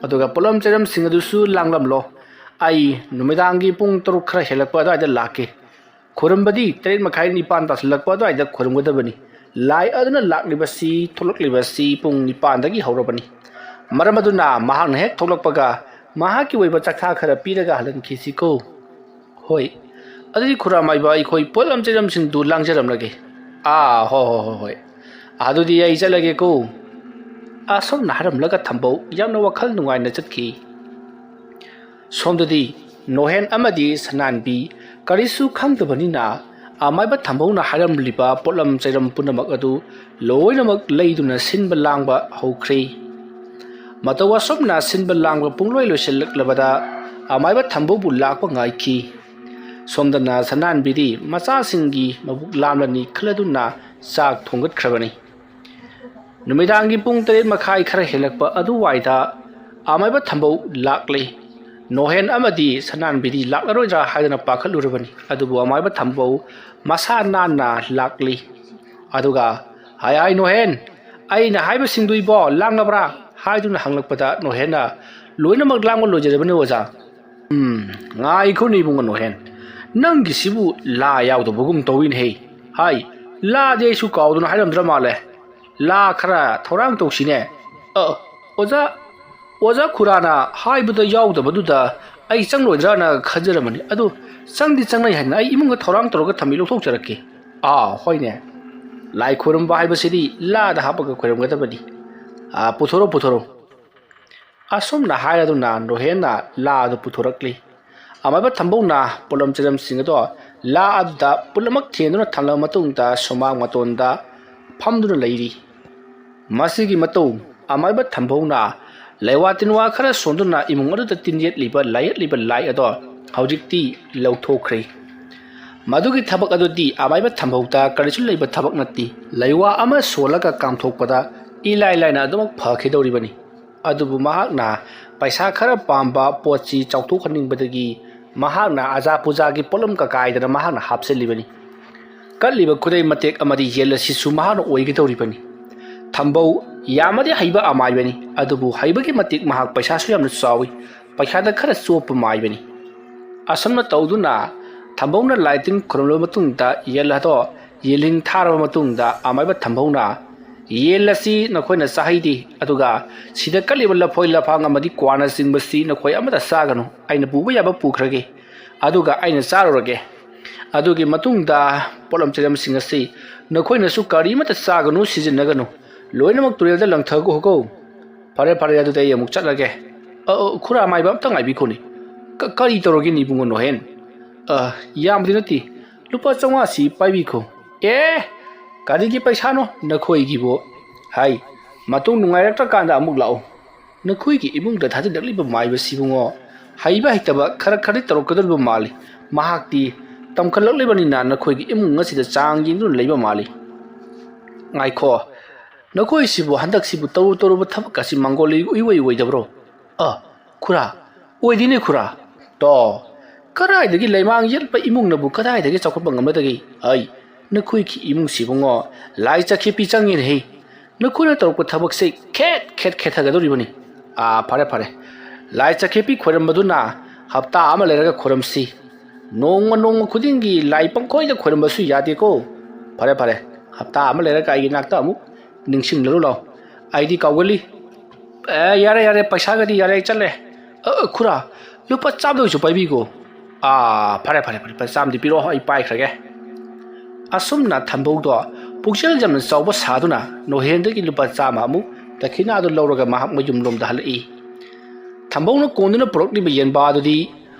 ꯑꯗꯨꯒ ꯄꯣꯠꯂꯝ ꯆꯩꯔꯝꯁꯤꯡ ꯑꯗꯨꯁꯨ ꯂꯥꯡꯂꯝꯂꯣ꯫ ꯑꯩ ꯅꯨꯃꯤꯗꯥꯡꯒꯤ ꯄꯨꯡ ꯇꯔꯨꯛ ꯈꯔ ꯍꯦꯜꯂꯛꯄ ꯑꯗꯨꯋꯥꯏꯗ ꯂꯥꯛꯀꯦ꯫ ꯈꯨꯔꯨꯝꯕꯗꯤ ꯇꯔꯦꯠ ꯃꯈꯥꯏ, ꯅꯤꯄꯥꯟ ꯇꯥꯁꯤꯜꯂꯛꯄ ꯑꯗꯨꯋꯥꯏꯗ ꯈꯨꯔꯨꯝꯒꯗꯕꯅꯤ꯫ ꯂꯥꯏ ꯑꯗꯨꯅ ꯂꯥꯛꯂꯤꯕꯁꯤ, ꯊꯣꯛꯂꯛꯂꯤꯕꯁꯤ ꯄꯨꯡ ꯅꯤꯄꯥꯟꯗꯒꯤ ꯍꯧꯔꯕꯅꯤ꯫ ꯃꯔꯝ ꯑꯗꯨꯅ ꯃꯍꯥꯛꯅ ꯍꯦꯛ ꯊꯣꯛꯂꯛꯄꯒ ꯃꯍꯥꯛꯀꯤ ꯑꯣꯏꯕ ꯆꯥꯛꯊꯥ ꯈꯔ ꯄꯤꯔꯒ ꯍꯜꯍꯟꯈꯤꯁꯤꯀꯣ꯫" "ꯍꯣꯏ, ꯑꯗꯨꯗꯤ ꯈꯨꯔꯥꯃꯥꯏꯕ, ꯑꯩꯈꯣꯏ ꯄꯣꯠꯂꯝ ꯆꯩꯔꯝꯁꯤꯡꯗꯨ ꯂꯥꯡꯖꯔꯝꯂꯒꯦ꯫" "ꯑꯥ, ꯍꯣꯏ, ꯍꯣꯏ, ꯍꯣꯏ, ꯍꯣꯏ꯫ ꯑꯗꯨꯗꯤ ꯑꯩ ꯆꯠꯂꯒꯦꯀꯣ꯫" ꯑꯁꯨꯝꯅ ꯍꯥꯏꯔꯝꯂꯒ ꯊꯝꯕꯧ ꯌꯥꯝꯅ ꯋꯥꯈꯜ ꯅꯨꯡꯉꯥꯏꯅ ꯆꯠꯈꯤ꯫ ꯁꯣꯝꯗꯗꯤ ꯅꯣꯍꯦꯟ ꯑꯃꯗꯤ ꯁꯅꯥꯟꯕꯤ ꯀꯔꯤꯁꯨ ꯈꯪꯗꯕꯅꯤꯅ, ꯑꯃꯥꯏꯕ ꯊꯝꯕꯧꯅ ꯍꯥꯏꯔꯝꯂꯤꯕ ꯄꯣꯠꯂꯝ ꯆꯩꯔꯝ ꯄꯨꯝꯅꯃꯛ ꯑꯗꯨ ꯂꯣꯏꯅꯃꯛ ꯂꯩꯗꯨꯅ ꯁꯤꯟꯕ ꯂꯥꯡꯕ ꯍꯧꯈ꯭ꯔꯦ꯫ ꯃꯇꯧ ꯑꯁꯨꯝꯅ ꯁꯤꯟꯕ ꯂꯥꯡꯕ ꯄꯨꯡꯂꯣꯏ ꯂꯣꯏꯁꯤꯜꯂꯛꯂꯕꯗ, ꯑꯃꯥꯏꯕ ꯊꯝꯕꯧꯕꯨ ꯂꯥꯛꯄ ꯉꯥꯏꯈꯤ꯫ ꯁꯣꯝꯗꯅ ꯁꯅꯥꯟꯕꯤꯗꯤ ꯃꯆꯥꯁꯤꯡꯒꯤ ꯃꯕꯨꯛ ꯂꯥꯝꯂꯅꯤ ꯈꯜꯂꯗꯨꯅ ꯆꯥꯛ ꯊꯣꯡꯒꯠꯈ꯭ꯔꯕꯅꯤ꯫ ꯅꯨꯃꯤꯗꯥꯡꯒꯤ ꯄꯨꯡ ꯇꯔꯦꯠ ꯃꯈꯥꯏ ꯈꯔ ꯍꯦꯜꯂꯛꯄ ꯑꯗꯨꯋꯥꯏꯗ ꯑꯃꯥꯏꯕ ꯊꯝꯕꯧ ꯂꯥꯛꯂꯦ꯫ ꯅꯣꯍꯦꯟ ꯑꯃꯗꯤ ꯁꯅꯥꯟꯕꯤꯗꯤ ꯂꯥꯛꯂꯔꯣꯏꯗ꯭ꯔꯥ ꯍꯥꯏꯗꯅ ꯄꯥꯈꯠꯂꯨꯔꯕꯅꯤ꯫ ꯑꯗꯨꯕꯨ ꯑꯃꯥꯏꯕ ꯊꯝꯕꯧ ꯃꯁꯥ ꯅꯥꯟꯅ ꯂꯥꯛꯂꯤ꯫ ꯑꯗꯨꯒ, "ꯍꯥꯏ, ꯍꯥꯏ, ꯅꯣꯍꯦꯟ, ꯑꯩꯅ ꯍꯥꯏꯕꯁꯤꯡꯗꯨ ꯏꯕꯣ ꯂꯥꯡꯂꯕ꯭ꯔꯥ?" ꯍꯥꯏꯗꯨꯅ ꯍꯪꯂꯛꯄꯗ ꯅꯣꯍꯦꯟꯅ, "ꯂꯣꯏꯅꯃꯛ ꯂꯥꯡꯕ ꯂꯣꯏꯖꯔꯕꯅꯤ, ꯑꯣꯖꯥ꯫" "ꯎꯝ, ꯉꯥꯏꯈꯣꯅꯦ ꯏꯕꯨꯡꯉꯣ ꯅꯣꯍꯦꯟ, ꯅꯪꯒꯤꯁꯤꯕꯨ ꯂꯥ ꯌꯥꯎꯗꯕꯒꯨꯝ ꯇꯧꯏꯅꯦꯍꯦ꯫ ꯍꯥꯏ, ꯂꯥꯗꯤ ꯑꯩꯁꯨ ꯀꯥꯎꯗꯨꯅ ꯍꯥꯏꯔꯝꯗ꯭ꯔ ꯃꯥꯜꯂꯦ꯫ ꯂꯥ ꯈꯔ ꯊꯧꯔꯥꯡ ꯇꯧꯁꯤꯅꯦ꯫" "ꯑ, ꯑꯣꯖꯥ, ꯑꯣꯖꯥ ꯈꯨꯔꯥꯅ ꯍꯥꯏꯕꯗ ꯌꯥꯎꯗꯕꯗꯨꯗ ꯑꯩ ꯆꯪꯂꯣꯏꯗ꯭ꯔꯥꯅ ꯈꯟꯖꯔꯝꯕꯅꯤ꯫ ꯑꯗꯨ ꯆꯪꯗꯤ ꯆꯪꯅꯩ ꯍꯥꯏꯗꯅ ꯑꯩ ꯏꯃꯨꯡꯗ ꯊꯧꯔꯥꯡ ꯇꯧꯔꯒ ꯊꯝꯃꯤ, ꯂꯧꯊꯣꯛꯆꯔꯛꯀꯦ꯫ ꯑꯥ, ꯍꯣꯏꯅꯦ꯫ ꯂꯥꯏ ꯈꯣꯏꯔꯝꯕ ꯍꯥꯏꯕꯁꯤꯗꯤ ꯂꯥꯗ ꯍꯥꯞꯄꯒ ꯈꯣꯏꯔꯝꯒꯗꯕꯅꯤ꯫ ꯑꯥ, ꯄꯨꯊꯣꯔꯛꯑꯣ, ꯄꯨꯊꯣꯔꯛꯑꯣ꯫ ꯑꯁꯨꯝꯅ ꯍꯥꯏꯔꯗꯨꯅ ꯅꯣꯍꯦꯟꯅ ꯂꯥ ꯑꯗꯨ ꯄꯨꯊꯣꯔꯛꯂꯤ꯫ ꯑꯃꯥꯏꯕ ꯊꯝꯕꯧꯅ ꯄꯣꯠꯂꯝ ꯆꯩꯂꯝꯁꯤꯡ ꯑꯗꯣ ꯂꯥ ꯑꯗꯨꯗ ꯄꯨꯝꯅꯃꯛ ꯊꯦꯡꯗꯨꯅ ꯊꯝꯂꯕ ꯃꯇꯨꯡꯗ ꯁꯨꯃꯥꯡ ꯃꯇꯣꯟꯗ ꯐꯝꯗꯨꯅ ꯂꯩꯔꯤ꯫ ꯃꯁꯤꯒꯤ ꯃꯇꯧ ꯑꯃꯥꯏꯕ ꯊꯝꯕꯧꯅ ꯂꯩꯋꯥ ꯇꯤꯟꯋꯥ ꯈꯔ ꯁꯣꯟꯗꯨꯅ ꯏꯃꯨꯡ ꯑꯗꯨꯗ ꯇꯤꯟ ꯌꯦꯠꯂꯤꯕ ꯂꯥꯏ ꯌꯦꯠꯂꯤꯕ ꯂꯥꯏ ꯑꯗꯣ ꯍꯧꯖꯤꯛꯇꯤ ꯂꯧꯊꯣꯛꯈ꯭ꯔꯦ꯫ ꯃꯗꯨꯒꯤ ꯊꯕꯛ ꯑꯗꯨꯗꯤ ꯑꯃꯥꯏꯕ ꯊꯝꯕꯧꯗ ꯀꯔꯤꯁꯨ ꯂꯩꯕ ꯊꯕꯛ ꯅꯠꯇꯦ꯫ ꯂꯩꯋꯥ ꯑꯃ ꯁꯣꯜꯂꯒ ꯀꯥꯝꯊꯣꯛꯄꯗ ꯏꯂꯥꯏ ꯂꯥꯏꯅ ꯑꯗꯨꯃꯛ ꯐꯈꯤꯗꯧꯔꯤꯕꯅꯤ꯫ ꯑꯗꯨꯕꯨ ꯃꯍꯥꯛꯅ ꯄꯩꯁꯥ ꯈꯔ ꯄꯥꯝꯕ ꯄꯣꯠꯁꯤ ꯆꯥꯎꯊꯣꯛꯍꯟꯅꯤꯡꯕꯗꯒꯤ ꯃꯍꯥꯛꯅ ꯑꯖꯥ ꯄꯨꯖꯥꯒꯤ ꯄꯣꯠꯂꯝ ꯀꯀꯥꯏꯗꯅ ꯃꯍꯥꯛꯅ ꯍꯥꯞꯆꯤꯜꯂꯤꯕꯅꯤ꯫ ꯀꯠꯂꯤꯕ ꯈꯨꯗꯩ ꯃꯇꯦꯛ ꯑꯃꯗꯤ ꯌꯦꯟ ꯑꯁꯤꯁꯨ ꯃꯍꯥꯛꯅ ꯑꯣꯏꯒꯗꯧꯔꯤꯕꯅꯤ꯫ ꯊꯝꯕꯧ ꯌꯥꯝꯅꯗꯤ ꯍꯩꯕ ꯑꯃꯥꯏꯕꯅꯤ, ꯑꯗꯨꯕꯨ ꯍꯩꯕꯒꯤ ꯃꯇꯤꯛ ꯃꯍꯥꯛ ꯄꯩꯁꯥꯁꯨ ꯌꯥꯝꯅ ꯆꯥꯎꯏ, ꯄꯩꯁꯥꯗ ꯈꯔ ꯆꯣꯞꯄ ꯃꯥꯏꯕꯅꯤ꯫ ꯑꯁꯨꯝꯅ ꯇꯧꯗꯨꯅ ꯊꯝꯕꯧꯅ ꯂꯥꯏ ꯇꯤꯟ ꯈꯨꯔꯨꯝꯂꯕ ꯃꯇꯨꯡꯗ ꯌꯦꯟ ꯑꯗꯣ ꯌꯦꯜꯍꯤꯡ ꯊꯥꯔꯕ ꯃꯇꯨꯡꯗ ꯑꯃꯥꯏꯕ ꯊꯝꯕꯧꯅ, "ꯌꯦꯟ ꯑꯁꯤ ꯅꯈꯣꯏꯅ ꯆꯥꯍꯩꯗꯦ, ꯑꯗꯨꯒ ꯁꯤꯗ ꯀꯠꯂꯤꯕ ꯂꯐꯣꯏ ꯂꯐꯥꯡ ꯑꯃꯗꯤ ꯀ꯭ꯋꯥꯅꯆꯤꯡꯕꯁꯤ ꯅꯈꯣꯏ ꯑꯃꯠꯇ ꯆꯥꯒꯅꯨ, ꯑꯩꯅ ꯄꯨꯕ ꯌꯥꯕ ꯄꯨꯈ꯭ꯔꯒꯦ, ꯑꯗꯨꯒ ꯑꯩꯅ ꯆꯥꯔꯨꯔꯒꯦ꯫ ꯑꯗꯨꯒꯤ ꯃꯇꯨꯡꯗ ꯄꯣꯠꯂꯝ ꯆꯩꯂꯝꯁꯤꯡ ꯑꯁꯤ ꯅꯈꯣꯏꯅꯁꯨ ꯀꯔꯤꯃꯠꯇ ꯆꯥꯒꯅꯨ, ꯁꯤꯖꯤꯟꯅꯒꯅꯨ, ꯂꯣꯏꯅꯃꯛ ꯇꯨꯔꯦꯜꯗ ꯂꯪꯊꯈꯣꯀꯣ꯫ ꯐꯔꯦ, ꯐꯔꯦ, ꯑꯗꯨꯗꯤ ꯑꯩ ꯑꯃꯨꯛ ꯆꯠꯂꯒꯦ꯫ ꯑ, ꯑ, ꯈꯨꯔꯥ ꯃꯥꯏꯕ, ꯑꯝꯇ ꯉꯥꯏꯕꯤꯈꯣꯅꯦ꯫ ꯀ-, ꯀꯔꯤ ꯇꯧꯔꯒꯦꯅꯦ ꯏꯕꯨꯡꯉꯣ ꯅꯣꯍꯦꯟ? ꯑ, ꯌꯥꯝꯕꯗꯤ ꯅꯠꯇꯦ, ꯂꯨꯄꯥ ꯆꯥꯝꯃꯉꯥꯁꯤ ꯄꯥꯏꯕꯤꯈꯣ꯫ ꯑꯦ, ꯀꯔꯤꯒꯤ ꯄꯩꯁꯥꯅꯣ ꯅꯈꯣꯏꯒꯤꯕꯨ? ꯍꯥꯏ, ꯃꯇꯨꯡ ꯅꯨꯡꯉꯥꯏꯔꯛꯇ꯭ꯔꯀꯥꯟꯗ ꯑꯃꯨꯛ ꯂꯥꯛꯎ꯫ ꯅꯈꯣꯏꯒꯤ ꯏꯃꯨꯡꯗ ꯊꯥꯖꯤꯜꯂꯛꯂꯤꯕ ꯃꯥꯏꯕꯁꯤꯕꯨꯉꯣ, ꯍꯩꯕ ꯍꯩꯇꯕ ꯈꯔ ꯈꯔꯗꯤ ꯇꯧꯔꯛꯀꯗꯧꯔꯤꯕ ꯃꯥꯜꯂꯤ꯫ ꯃꯍꯥꯛꯇꯤ ꯇꯝꯈꯠꯂꯛꯂꯤꯕꯅꯤꯅ ꯅꯈꯣꯏꯒꯤ ꯏꯃꯨꯡ ꯑꯁꯤꯗ ꯆꯥꯡ ꯌꯦꯡꯗꯨꯅ ꯂꯩꯕ ꯃꯥꯜꯂꯤ꯫ ꯉꯥꯏꯈꯣ, ꯅꯈꯣꯏꯁꯤꯕꯨ ꯍꯟꯗꯛꯁꯤꯕꯨ ꯇꯧꯔꯨ ꯇꯧꯔꯨꯕ ꯊꯕꯛ ꯑꯁꯤ ꯃꯪꯒꯣꯜ ꯏꯋꯣꯏ ꯑꯣꯏꯗꯕ꯭ꯔꯣ? ꯑ, ꯈꯨꯔꯥ, ꯑꯣꯏꯗꯦꯅꯦ ꯈꯨꯔꯥ꯫ ꯇꯣ, ꯀꯗꯥꯏꯗꯒꯤ ꯂꯩꯃꯥꯡ ꯌꯦꯠꯄ ꯏꯃꯨꯡꯅꯕꯨ ꯀꯗꯥꯏꯗꯒꯤ ꯆꯥꯎꯈꯠꯄ ꯉꯝꯒꯗꯒꯦ? ꯑꯩ, ꯅꯈꯣꯏꯒꯤ ꯏꯃꯨꯡꯁꯤꯕꯨꯉꯣ, ꯂꯥꯏ ꯆꯠꯈꯦꯄꯤ ꯆꯪꯉꯦꯅꯦꯍꯦ꯫ ꯅꯈꯣꯏꯅ ꯇꯧꯔꯛꯄ ꯊꯕꯛꯁꯦ ꯈꯦꯠ ꯈꯦꯠ ꯈꯦꯠꯊꯒꯗꯧꯔꯤꯕꯅꯤ꯫ ꯑꯥ, ꯐꯔꯦ, ꯐꯔꯦ꯫ ꯂꯥꯏ ꯆꯠꯈꯦꯄꯤ ꯈꯣꯏꯔꯝꯕꯗꯨꯅ ꯍꯞꯇꯥ ꯑꯃ ꯂꯩꯔꯒ ꯈꯣꯏꯔꯝꯁꯤ꯫ ꯅꯣꯡꯃ ꯅꯣꯡꯃ ꯈꯨꯗꯤꯡꯒꯤ ꯂꯥꯏ ꯄꯪꯈꯣꯏꯗ ꯈꯣꯏꯔꯝꯕꯁꯨ ꯌꯥꯗꯦꯀꯣ꯫ ꯐꯔꯦ, ꯐꯔꯦ꯫ ꯍꯞꯇꯥ ꯑꯃ ꯂꯩꯔꯒ ꯑꯩꯒꯤ ꯅꯥꯛꯇ ꯑꯃꯨꯛ ꯅꯤꯡꯁꯤꯡꯂꯔꯨ ꯂꯥꯎ꯫ ꯑꯩꯗꯤ ꯀꯥꯎꯒꯜꯂꯤ꯫ ꯑꯦ, ꯌꯥꯔꯦ, ꯌꯥꯔꯦ, ꯄꯩꯁꯥꯒꯗꯤ ꯌꯥꯔꯦ, ꯑꯩ ꯆꯠꯂꯦ꯫ ꯑ, ꯑ, ꯈꯨꯔꯥ, "ꯂꯨꯄꯥ ꯆꯥꯝꯗ ꯑꯣꯏꯁꯨ ꯄꯥꯏꯕꯤꯈꯣ"꯫ "ꯑꯥ, ꯐꯔꯦ, ꯐꯔꯦ, ꯐꯔꯦ, ꯂꯨꯄꯥ ꯆꯥꯝꯗꯤ ꯄꯤꯔꯛꯑꯣ, ꯑꯩ ꯄꯥꯏꯈ꯭ꯔꯒꯦ"꯫ ꯑꯁꯨꯝꯅ ꯊꯝꯕꯧꯗꯣ ꯄꯨꯛꯆꯦꯜ ꯌꯥꯝꯅ ꯆꯥꯎꯕ ꯁꯥꯗꯨꯅ ꯅꯣꯍꯦꯟꯗꯒꯤ ꯂꯨꯄꯥ ꯆꯥꯝꯃ ꯑꯃꯨꯛ ꯗꯈꯤꯅꯥꯗꯨ ꯂꯧꯔꯒ ꯃꯍꯥꯛ ꯃꯌꯨꯝꯂꯣꯝꯗ ꯍꯜꯂꯛꯏ꯫ ꯊꯝꯕꯧꯅ ꯀꯣꯟꯗꯨꯅ ꯄꯨꯔꯛꯂꯤꯕ ꯌꯦꯟꯕꯥꯗꯨꯗꯤ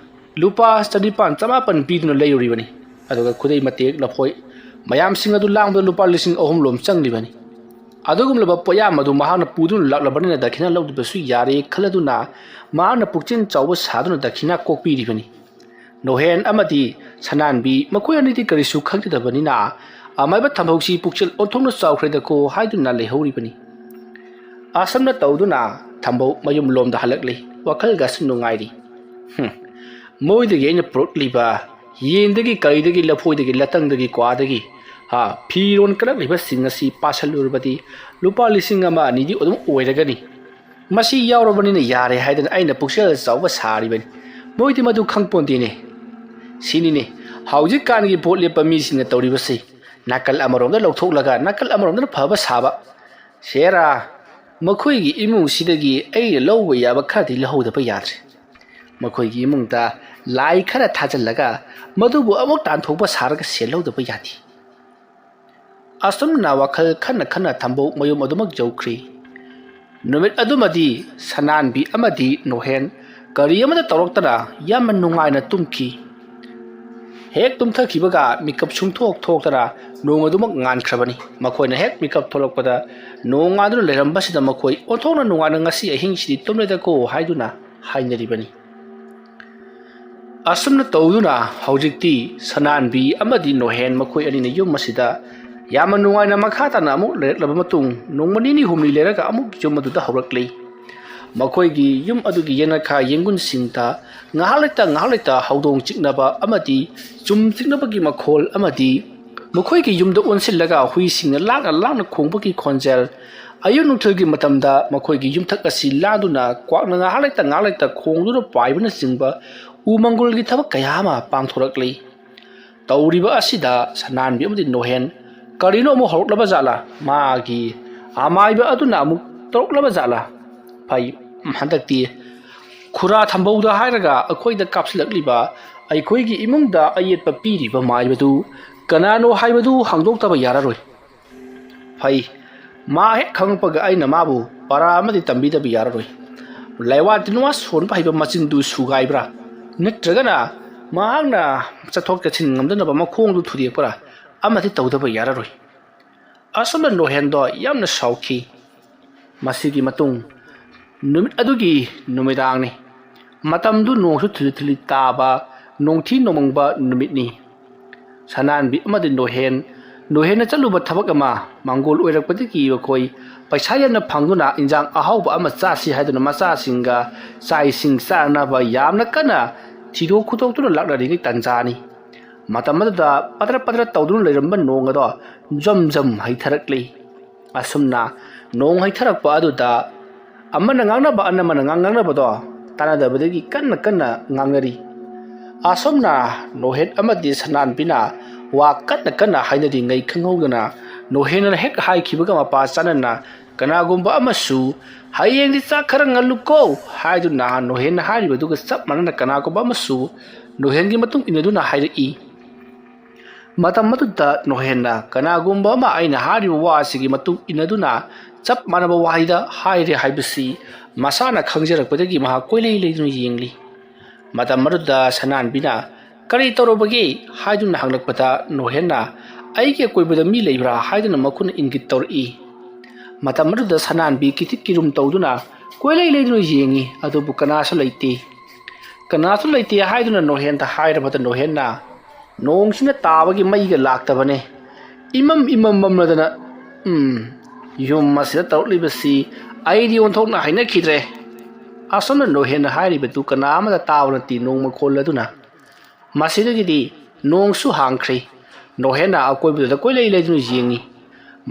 ꯂꯨꯄꯥ ꯆꯅꯤꯄꯥꯟ ꯆꯃꯥꯄꯟ ꯄꯤꯗꯨꯅ ꯂꯩꯔꯨꯔꯤꯕꯅꯤ꯫ ꯑꯗꯨꯒ ꯈꯨꯗꯩ ꯃꯇꯦꯛ, ꯂꯐꯣꯏ ꯃꯌꯥꯝꯁꯤꯡ ꯑꯗꯨ ꯂꯥꯡꯕꯗ ꯂꯨꯄꯥ ꯂꯤꯁꯤꯡ ꯑꯍꯨꯝ ꯂꯣꯝ ꯆꯪꯂꯤꯕꯅꯤ꯫ ꯑꯗꯨꯒꯨꯝꯂꯕ ꯄꯣꯠꯌꯥꯝ ꯑꯗꯨ ꯃꯍꯥꯛꯅ ꯄꯨꯗꯨꯅ ꯂꯥꯛꯂꯕꯅꯤꯅ ꯗꯈꯤꯅꯥ ꯂꯧꯗꯕꯁꯨ ꯌꯥꯔꯦ ꯈꯜꯂꯗꯨꯅ ꯃꯍꯥꯛꯅ ꯄꯨꯛꯆꯦꯜ ꯆꯥꯎꯕ ꯁꯥꯗꯨꯅ ꯗꯈꯤꯅꯥ ꯀꯣꯛꯄꯤꯔꯤꯕꯅꯤ꯫ ꯅꯣꯍꯦꯟ ꯑꯃꯗꯤ ꯁꯅꯥꯟꯕꯤ ꯃꯈꯣꯏ ꯑꯅꯤꯗꯤ ꯀꯔꯤꯁꯨ ꯈꯪꯖꯗꯕꯅꯤꯅ ꯑꯃꯥꯏꯕ ꯊꯝꯕꯧꯁꯤ ꯄꯨꯛꯆꯦꯜ ꯑꯣꯟꯊꯣꯛꯅ ꯆꯥꯎꯈ꯭ꯔꯦꯗꯀꯣ ꯍꯥꯏꯗꯨꯅ ꯂꯩꯍꯧꯔꯤꯕꯅꯤ꯫ ꯑꯁꯨꯝꯅ ꯇꯧꯗꯨꯅ ꯊꯝꯕꯧ ꯃꯌꯨꯝꯂꯣꯝꯗ ꯍꯜꯂꯛꯂꯤ꯫ ꯋꯥꯈꯜꯒꯁꯨ ꯅꯨꯡꯉꯥꯏꯔꯤ꯫ "ꯍꯨꯝ, ꯃꯣꯏꯗꯒꯤ ꯑꯩꯅ ꯄꯨꯔꯛꯂꯤꯕ ꯌꯦꯟꯗꯒꯤ, ꯀꯔꯤꯗꯒꯤ, ꯂꯐꯣꯏꯗꯒꯤ, ꯂꯇꯪꯗꯒꯤ, ꯀ꯭ꯋꯥꯗꯒꯤ, ꯍꯥ, ꯐꯤꯔꯣꯟ ꯀꯠꯂꯛꯂꯤꯕꯁꯤꯡ ꯑꯁꯤ ꯄꯥꯁꯜꯂꯨꯔꯕꯗꯤ ꯂꯨꯄꯥ ꯂꯤꯁꯤꯡ ꯑꯃ ꯑꯅꯤꯗꯤ ꯑꯗꯨꯝ ꯑꯣꯏꯔꯒꯅꯤ꯫ ꯃꯁꯤ ꯌꯥꯎꯔꯕꯅꯤꯅ ꯌꯥꯔꯦ ꯍꯥꯏꯗꯅ ꯑꯩꯅ ꯄꯨꯛꯆꯦꯜ ꯆꯥꯎꯕ ꯁꯥꯔꯤꯕꯅꯤ꯫ ꯃꯣꯏꯗꯤ ꯃꯗꯨ ꯈꯪꯄꯣꯟꯗꯦꯅꯦ꯫ ꯁꯤꯅꯤꯅꯦ ꯍꯧꯖꯤꯛꯀꯥꯟꯒꯤ ꯚꯣꯠ ꯂꯦꯞꯄ ꯃꯤꯁꯤꯡꯅ ꯇꯧꯔꯤꯕꯁꯤ꯫ ꯅꯥꯀꯜ ꯑꯃꯔꯣꯝꯗ ꯂꯧꯊꯣꯛꯂꯒ ꯅꯥꯀꯜ ꯑꯃꯔꯣꯝꯗꯅ ꯐꯕ ꯁꯥꯕ꯫ ꯁꯦꯔꯥ, ꯃꯈꯣꯏꯒꯤ ꯏꯃꯨꯡꯁꯤꯗꯒꯤ ꯑꯩꯅ ꯂꯧꯕ ꯌꯥꯕ ꯈꯔꯗꯤ ꯂꯧꯍꯧꯗꯕ ꯌꯥꯗ꯭ꯔꯦ꯫ ꯃꯈꯣꯏꯒꯤ ꯏꯃꯨꯡꯗ ꯂꯥꯏ ꯈꯔ ꯊꯥꯖꯤꯜꯂꯒ ꯃꯗꯨꯕꯨ ꯑꯃꯨꯛ ꯇꯥꯟꯊꯣꯛꯄ ꯁꯥꯔꯒ ꯁꯦꯜ ꯂꯧꯗꯕ ꯌꯥꯗꯦ"꯫ ꯑꯁꯨꯝꯅ ꯋꯥꯈꯜ ꯈꯟꯅ ꯈꯟꯅ ꯊꯝꯕꯧ ꯃꯌꯨꯝ ꯑꯗꯨꯃꯛ ꯌꯧꯈ꯭ꯔꯤ꯫ ꯅꯨꯃꯤꯠ ꯑꯗꯨꯃꯗꯤ ꯁꯅꯥꯟꯕꯤ ꯑꯃꯗꯤ ꯅꯣꯍꯦꯟ ꯀꯔꯤ ꯑꯃꯠꯇ ꯇꯧꯔꯛꯇꯅ ꯌꯥꯝꯅ ꯅꯨꯡꯉꯥꯏꯅ ꯇꯨꯝꯈꯤ꯫ ꯍꯦꯛ ꯇꯨꯝꯊꯈꯤꯕꯒ ꯃꯤꯀꯞ ꯁꯨꯡꯊꯣꯛ ꯊꯣꯛꯇꯅ ꯅꯣꯡ ꯑꯗꯨꯃꯛ ꯉꯥꯟꯈ꯭ꯔꯕꯅꯤ꯫ ꯃꯈꯣꯏꯅ ꯍꯦꯛ ꯃꯤꯀꯞ ꯊꯣꯛꯂꯛꯄꯗ ꯅꯣꯡ ꯉꯥꯟꯗꯨꯅ ꯂꯩꯔꯝꯕꯁꯤꯗ ꯃꯈꯣꯏ ꯑꯣꯟꯊꯣꯛꯅ ꯅꯨꯡꯉꯥꯏꯅ "ꯉꯁꯤ ꯑꯍꯤꯡꯁꯤꯗꯤ ꯇꯨꯝꯂꯦꯗꯀꯣ" ꯍꯥꯏꯗꯨꯅ ꯍꯥꯏꯅꯔꯤꯕꯅꯤ꯫ ꯑꯁꯨꯝꯅ ꯇꯧꯗꯨꯅ ꯍꯧꯖꯤꯛꯇꯤ ꯁꯅꯥꯟꯕꯤ ꯑꯃꯗꯤ ꯅꯣꯍꯦꯟ ꯃꯈꯣꯏ ꯑꯅꯤꯅ ꯌꯨꯝ ꯑꯁꯤꯗ ꯌꯥꯝꯅ ꯅꯨꯡꯉꯥꯏꯅ ꯃꯈꯥ ꯇꯥꯅ ꯑꯃꯨꯛ ꯂꯩꯔꯛꯂꯕ ꯃꯇꯨꯡ, ꯅꯣꯡꯃ ꯅꯤꯅꯤ ꯍꯨꯝꯅꯤ ꯂꯩꯔꯒ ꯑꯃꯨꯛ ꯌꯨꯝ ꯑꯗꯨꯗ ꯍꯧꯔꯛꯂꯤ꯫ ꯃꯈꯣꯏꯒꯤ ꯌꯨꯝ ꯑꯗꯨꯒꯤ ꯌꯦꯅꯈꯥ ꯌꯦꯡꯒꯨꯟꯁꯤꯡꯗ ꯉꯥꯏꯍꯥꯛ ꯂꯩꯇ ꯉꯥꯏꯍꯥꯛ ꯂꯩꯇ ꯍꯧꯗꯣꯡ ꯆꯤꯛꯅꯕ ꯑꯃꯗꯤ ꯆꯨꯝ ꯆꯤꯛꯅꯕꯒꯤ ꯃꯈꯣꯜ ꯑꯃꯗꯤ ꯃꯈꯣꯏꯒꯤ ꯌꯨꯝꯗ ꯑꯣꯟꯁꯤꯜꯂꯒ ꯍꯨꯏꯁꯤꯡꯅ ꯂꯥꯡꯅ ꯂꯥꯡꯅ ꯈꯣꯡꯕꯒꯤ ꯈꯣꯟꯖꯦꯜ, ꯑꯌꯨꯛ ꯅꯨꯡꯊꯤꯜꯒꯤ ꯃꯇꯝꯗ ꯃꯈꯣꯏꯒꯤ ꯌꯨꯝꯊꯛ ꯑꯁꯤ ꯂꯥꯡꯗꯨꯅ ꯀ꯭ꯋꯥꯛꯅ ꯉꯥꯏꯍꯥꯛ ꯂꯩꯇ ꯉꯥꯏꯍꯥꯛ ꯂꯩꯇ ꯈꯣꯡꯗꯨꯅ ꯄꯥꯏꯕꯅꯆꯤꯡꯕ ꯎꯃꯪꯒꯣꯜꯒꯤ ꯊꯕꯛ ꯀꯌꯥ ꯑꯃ ꯄꯥꯡꯊꯣꯔꯛꯂꯤ꯫ ꯇꯧꯔꯤꯕ ꯑꯁꯤꯗ ꯁꯅꯥꯟꯕꯤ ꯑꯃꯗꯤ ꯅꯣꯍꯦꯟ ꯀꯔꯤꯅꯣ ꯑꯃꯨꯛ ꯍꯧꯔꯛꯂꯕ ꯖꯥꯠꯂꯥ? ꯃꯥꯒꯤ ꯑꯃꯥꯏꯕ ꯑꯗꯨꯅ ꯑꯃꯨꯛ ꯇꯧꯔꯛꯂꯕ ꯖꯥꯠꯂꯥ? ꯐꯩ, ꯍꯟꯗꯛꯇꯤ ꯈꯨꯔꯥ ꯊꯝꯕꯧꯗ ꯍꯥꯏꯔꯒ ꯑꯩꯈꯣꯏꯗ ꯀꯥꯞꯁꯤꯜꯂꯛꯂꯤꯕ, ꯑꯩꯈꯣꯏꯒꯤ ꯏꯃꯨꯡꯗ ꯑꯌꯦꯠꯄ ꯄꯤꯔꯤꯕ ꯃꯥꯏꯕꯗꯨ ꯀꯅꯥꯅꯣ ꯍꯥꯏꯕꯗꯨ ꯍꯥꯡꯗꯣꯛꯇꯕ ꯌꯥꯔꯔꯣꯏ꯫ ꯐꯩ, ꯃꯥ ꯍꯦꯛ ꯈꯪꯉꯛꯄꯒ ꯑꯩꯅ ꯃꯥꯕꯨ ꯄꯔꯥ ꯑꯃꯗꯤ ꯇꯝꯕꯤꯗꯕ ꯌꯥꯔꯔꯣꯏ꯫ ꯂꯥꯏꯋꯥ ꯇꯤꯟꯋꯥ ꯁꯣꯟꯕ ꯍꯩꯕ ꯃꯆꯤꯟꯗꯨ ꯁꯨꯒꯥꯏꯕ꯭ꯔꯥ, ꯅꯠꯇ꯭ꯔꯒꯅ ꯃꯍꯥꯛꯅ ꯆꯠꯊꯣꯛ ꯆꯠꯁꯤꯟ ꯉꯝꯗꯅꯕ ꯃꯈꯣꯡꯗꯨ ꯊꯨꯗꯦꯛꯄ꯭ꯔꯥ, ꯑꯃꯗꯤ ꯇꯧꯗꯕ ꯌꯥꯔꯔꯣꯏ꯫ ꯑꯁꯨꯝꯅ ꯅꯣꯍꯦꯟꯗꯣ ꯌꯥꯝꯅ ꯁꯥꯎꯈꯤ꯫ ꯃꯁꯤꯒꯤ ꯃꯇꯨꯡ ꯅꯨꯃꯤꯠ ꯑꯗꯨꯒꯤ ꯅꯨꯃꯤꯗꯥꯡꯅꯤ꯫ ꯃꯇꯝꯗꯨ ꯅꯣꯡꯁꯨ ꯊꯤꯂꯤ ꯊꯤꯂꯤ ꯇꯥꯕ, ꯅꯣꯡꯊꯤ ꯅꯣꯡꯃꯪꯕ ꯅꯨꯃꯤꯠꯅꯤ꯫ ꯁꯅꯥꯟꯕꯤ ꯑꯃꯗꯤ ꯅꯣꯍꯦꯟ, ꯅꯣꯍꯦꯟꯅ ꯆꯠꯂꯨꯕ ꯊꯕꯛ ꯑꯃ ꯃꯥꯡꯒꯣꯜ ꯑꯣꯏꯔꯛꯄꯗꯒꯤ ꯃꯈꯣꯏ ꯄꯩꯁꯥ ꯌꯥꯝꯅ ꯐꯪꯗꯨꯅ ꯏꯟꯖꯥꯡ ꯑꯍꯥꯎꯕ ꯑꯃ ꯆꯥꯁꯤ ꯍꯥꯏꯗꯨꯅ ꯃꯆꯥꯁꯤꯡꯒ ꯆꯥꯛ ꯏꯁꯤꯡ ꯆꯥꯅꯕ ꯌꯥꯝꯅ ꯀꯟꯅ ꯊꯤꯗꯣꯛ ꯈꯨꯗꯣꯛꯇꯨꯅ ꯂꯥꯛꯅꯔꯤꯉꯩ ꯇꯥꯟꯖꯥꯅꯤ꯫ ꯃꯇꯝ ꯑꯗꯨꯗ ꯄꯗ꯭ꯔ ꯄꯗ꯭ꯔ ꯇꯧꯗꯨꯅ ꯂꯩꯔꯝꯕ ꯅꯣꯡ ꯑꯗꯣ ꯖꯝ ꯖꯝ ꯍꯩꯊꯔꯛꯂꯤ꯫ ꯑꯁꯨꯝꯅ ꯅꯣꯡ ꯍꯩꯊꯔꯛꯄ ꯑꯗꯨꯗ ꯑꯃꯅ ꯉꯥꯡꯅꯕ ꯑꯃꯅ ꯉꯥꯡꯅꯕꯗꯣ ꯇꯥꯟꯅꯗꯕꯗꯒꯤ ꯀꯟꯅ ꯀꯟꯅ ꯉꯥꯡꯅꯔꯤ꯫ ꯑꯁꯨꯝꯅ ꯅꯣꯍꯦꯟ ꯑꯃꯗꯤ ꯁꯅꯥꯟꯕꯤꯅ ꯋꯥ ꯀꯟꯅ ꯀꯟꯅ ꯍꯥꯏꯅꯔꯤꯉꯩ ꯈꯪꯍꯧꯗꯅ ꯅꯣꯍꯦꯟꯅ ꯍꯦꯛ ꯍꯥꯏꯈꯤꯕꯒ ꯃꯄꯥ ꯆꯥꯅꯅ ꯀꯅꯥꯒꯨꯝꯕ ꯑꯃꯁꯨ "ꯍꯌꯦꯡꯗꯤ ꯆꯥꯛ ꯈꯔ ꯉꯜꯂꯨꯀꯣ" ꯍꯥꯏꯗꯨꯅ ꯅꯣꯍꯦꯟꯅ ꯍꯥꯏꯔꯤꯕꯗꯨꯒ ꯆꯞ ꯃꯥꯟꯅꯅ ꯀꯅꯥꯒꯨꯝꯕ ꯑꯃꯁꯨ ꯅꯣꯍꯦꯟꯒꯤ ꯃꯇꯨꯡ ꯏꯟꯅꯗꯨꯅ ꯍꯥꯏꯔꯛꯏ꯫ ꯃꯇꯝ ꯑꯗꯨꯗ ꯅꯣꯍꯦꯟꯅ ꯀꯅꯥꯒꯨꯝꯕ ꯑꯃ ꯑꯩꯅ ꯍꯥꯏꯔꯤꯕ ꯋꯥ ꯑꯁꯤꯒꯤ ꯃꯇꯨꯡ ꯏꯟꯅꯗꯨꯅ ꯆꯞ ꯃꯥꯟꯅꯕ ꯋꯥꯍꯩꯗ ꯍꯥꯏꯔꯦ ꯍꯥꯏꯕꯁꯤ ꯃꯁꯥꯅ ꯈꯪꯖꯔꯛꯄꯗꯒꯤ ꯃꯍꯥꯛ ꯀꯣꯏꯂꯩ ꯂꯩꯗꯨꯅ ꯌꯦꯡꯂꯤ꯫ ꯃꯇꯝ ꯑꯗꯨꯗ ꯁꯅꯥꯟꯕꯤꯅ "ꯀꯔꯤ ꯇꯧꯔꯕꯒꯦ?" ꯍꯥꯏꯗꯨꯅ ꯍꯪꯂꯛꯄꯗ ꯅꯣꯍꯦꯟꯅ "ꯑꯩꯒꯤ ꯑꯀꯣꯏꯕꯗ ꯃꯤ ꯂꯩꯕ꯭ꯔꯥ?" ꯍꯥꯏꯗꯨꯅ ꯃꯈꯨꯠꯅ ꯏꯪꯒꯤꯠ ꯇꯧꯔꯛꯏ꯫ ꯃꯇꯝ ꯑꯗꯨꯗ ꯁꯅꯥꯟꯕꯤ ꯀꯤꯊꯤꯛ ꯀꯤꯔꯨꯝ ꯇꯧꯗꯨꯅ ꯀꯣꯏꯂꯩ ꯂꯩꯗꯨꯅ ꯌꯦꯡꯉꯤ, ꯑꯗꯨꯕꯨ ꯀꯅꯥꯁꯨ ꯂꯩꯇꯦ꯫ ꯀꯅꯥꯁꯨ ꯂꯩꯇꯦ ꯍꯥꯏꯗꯨꯅ ꯅꯣꯍꯦꯟꯗ ꯍꯥꯏꯔꯕꯗ ꯅꯣꯍꯦꯟꯅ "ꯅꯣꯡꯁꯤꯅ ꯇꯥꯕꯒꯤ ꯃꯩꯒ ꯂꯥꯛꯇꯕꯅꯦ꯫ ꯏꯃꯝ ꯏꯃꯝ ꯃꯝꯂꯗꯅ, ꯎꯝ, ꯌꯨꯝ ꯑꯁꯤꯗ ꯇꯧꯔꯛꯂꯤꯕꯁꯤ ꯑꯩꯗꯤ ꯑꯣꯟꯊꯣꯛꯅ ꯍꯩꯅꯈꯤꯗ꯭ꯔꯦ"꯫ ꯑꯁꯣꯝꯅ ꯅꯣꯍꯦꯟꯅ ꯍꯥꯏꯔꯤꯕꯗꯨ ꯀꯅꯥ ꯑꯃꯠꯇ ꯇꯥꯕ ꯅꯠꯇꯦ ꯅꯣꯡ ꯃꯈꯣꯜ ꯑꯗꯨꯅ꯫ ꯃꯁꯤꯗꯒꯤꯗꯤ ꯅꯣꯡꯁꯨ ꯍꯥꯡꯈ꯭ꯔꯦ꯫ ꯅꯣꯍꯦꯟꯅ ꯑꯀꯣꯏꯕꯗꯨꯗ ꯀꯣꯏꯂꯩ ꯂꯩꯗꯨꯅ ꯌꯦꯡꯉꯤ꯫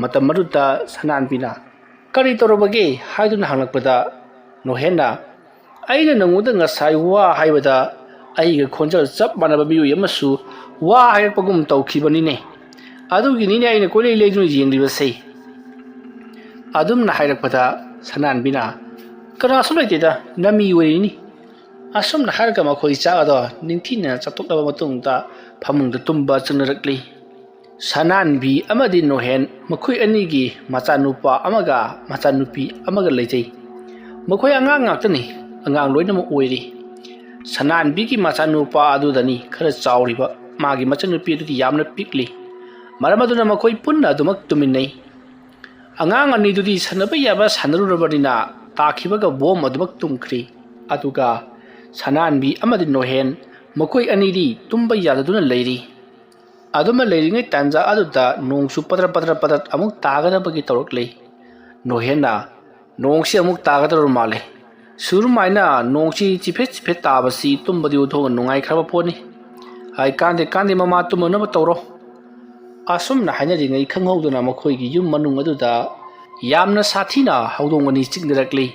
ꯃꯇꯝ ꯑꯗꯨꯗ ꯁꯅꯥꯟꯕꯤꯅ "ꯀꯔꯤ ꯇꯧꯔꯕꯒꯦ?" ꯍꯥꯏꯗꯨꯅ ꯍꯪꯂꯛꯄꯗ ꯅꯣꯍꯦꯟꯅ "ꯑꯩꯅ ꯅꯉꯣꯟꯗ ꯉꯁꯥꯏ ꯋꯥ ꯍꯥꯏꯕꯗ ꯑꯩꯒ ꯈꯣꯟꯖꯦꯜ ꯆꯞ ꯃꯥꯟꯅꯕ ꯃꯤꯑꯣꯏ ꯑꯃꯁꯨ ꯋꯥ ꯍꯥꯏꯔꯛꯄꯒꯨꯝ ꯇꯧꯈꯤꯕꯅꯤꯅꯦ꯫ ꯑꯗꯨꯒꯤꯅꯤꯅꯦ ꯑꯩꯅ ꯀꯣꯏꯂꯩ ꯂꯩꯗꯨꯅ ꯌꯦꯡꯂꯤꯕꯁꯦ"꯫ ꯑꯗꯨꯝꯅ ꯍꯥꯏꯔꯛꯄꯗ ꯁꯅꯥꯟꯕꯤꯅ "ꯀꯅꯥꯁꯨ ꯂꯩꯇꯦꯗ, ꯅꯃꯤ ꯑꯣꯏꯔꯤꯅꯤ꯫ ꯑꯁꯨꯝꯅ ꯍꯥꯏꯔꯒ ꯃꯈꯣꯏ ꯆꯥꯛ ꯑꯗꯣ ꯅꯤꯡꯊꯤꯅ ꯆꯥꯊꯣꯛꯂꯕ ꯃꯇꯨꯡꯗ ꯐꯃꯨꯡꯗ ꯇꯨꯝꯕ ꯆꯪꯅꯔꯛꯂꯤ꯫ ꯁꯅꯥꯟꯕꯤ ꯑꯃꯗꯤ ꯅꯣꯍꯦꯟ ꯃꯈꯣꯏ ꯑꯅꯤꯒꯤ ꯃꯆꯥꯅꯨꯄꯥ ꯑꯃꯒ ꯃꯆꯥꯅꯨꯄꯤ ꯑꯃꯒ ꯂꯩꯖꯩ꯫ ꯃꯈꯣꯏ ꯑꯉꯥꯡ ꯉꯥꯛꯇꯅꯤ, ꯑꯉꯥꯡ ꯂꯣꯏꯅꯃꯛ ꯑꯣꯏꯔꯤ꯫ ꯁꯅꯥꯟꯕꯤꯒꯤ ꯃꯆꯥꯅꯨꯄꯥ ꯑꯗꯨꯗꯅꯤ ꯈꯔ ꯆꯥꯎꯔꯤꯕ, ꯃꯥꯒꯤ ꯃꯆꯟꯅꯨꯄꯤ ꯑꯗꯨꯗꯤ ꯌꯥꯝꯅ ꯄꯤꯛꯂꯤ꯫ ꯃꯔꯝ ꯑꯗꯨꯅ ꯃꯈꯣꯏ ꯄꯨꯟꯅ ꯑꯗꯨꯃꯛ ꯇꯨꯝꯃꯤꯟꯅꯩ꯫ ꯑꯉꯥꯡ ꯑꯅꯤꯗꯨꯗꯤ ꯁꯥꯟꯅꯕ ꯌꯥꯕ ꯁꯥꯟꯅꯔꯨꯔꯕꯅꯤꯅ ꯇꯥꯈꯤꯕꯒ ꯕꯣꯝ ꯑꯗꯨꯃꯛ ꯇꯨꯝꯈ꯭ꯔꯤ꯫ ꯑꯗꯨꯒ ꯁꯅꯥꯟꯕꯤ ꯑꯃꯗꯤ ꯅꯣꯍꯦꯟ ꯃꯈꯣꯏ ꯑꯅꯤꯗꯤ ꯇꯨꯝꯕ ꯌꯥꯗꯗꯨꯅ ꯂꯩꯔꯤ꯫ ꯑꯗꯨꯃ ꯂꯩꯔꯤꯉꯩ ꯇꯥꯟꯖꯥ ꯑꯗꯨꯗ ꯅꯣꯡꯁꯨ ꯄꯗ꯭ꯔ ꯄꯗ꯭ꯔ ꯄꯗ꯭ꯔ ꯑꯃꯨꯛ ꯇꯥꯒꯗꯕꯒꯤ ꯇꯧꯔꯛꯂꯤ꯫ ꯅꯣꯍꯦꯟꯅ, "ꯅꯣꯡꯁꯤ ꯑꯃꯨꯛ ꯇꯥꯒꯗꯧꯔ ꯃꯥꯜꯂꯦ꯫ ꯁꯨꯔꯨꯃꯥꯏꯅ ꯅꯣꯡꯁꯤ ꯆꯤꯐꯦꯠ ꯆꯤꯐꯦꯠ ꯇꯥꯕꯁꯤ ꯇꯨꯝꯕꯗꯤ ꯑꯣꯟꯊꯣꯛꯅ ꯅꯨꯡꯉꯥꯏꯈ꯭ꯔꯕ ꯄꯣꯠꯅꯤ꯫ ꯑꯩ ꯀꯥꯟꯗꯦ ꯀꯥꯟꯗꯦ, ꯃꯃꯥ ꯇꯨꯝꯃꯅꯕ ꯇꯧꯔꯣ"꯫ ꯑꯁꯨꯝꯅ ꯍꯥꯏꯅꯔꯤꯉꯩ ꯈꯪꯍꯧꯗꯅ ꯃꯈꯣꯏꯒꯤ ꯌꯨꯝ ꯃꯅꯨꯡ ꯑꯗꯨꯗ ꯌꯥꯝꯅ ꯁꯥꯊꯤꯅ ꯍꯧꯗꯣꯡ ꯑꯅꯤ ꯆꯤꯛꯅꯔꯛꯂꯤ꯫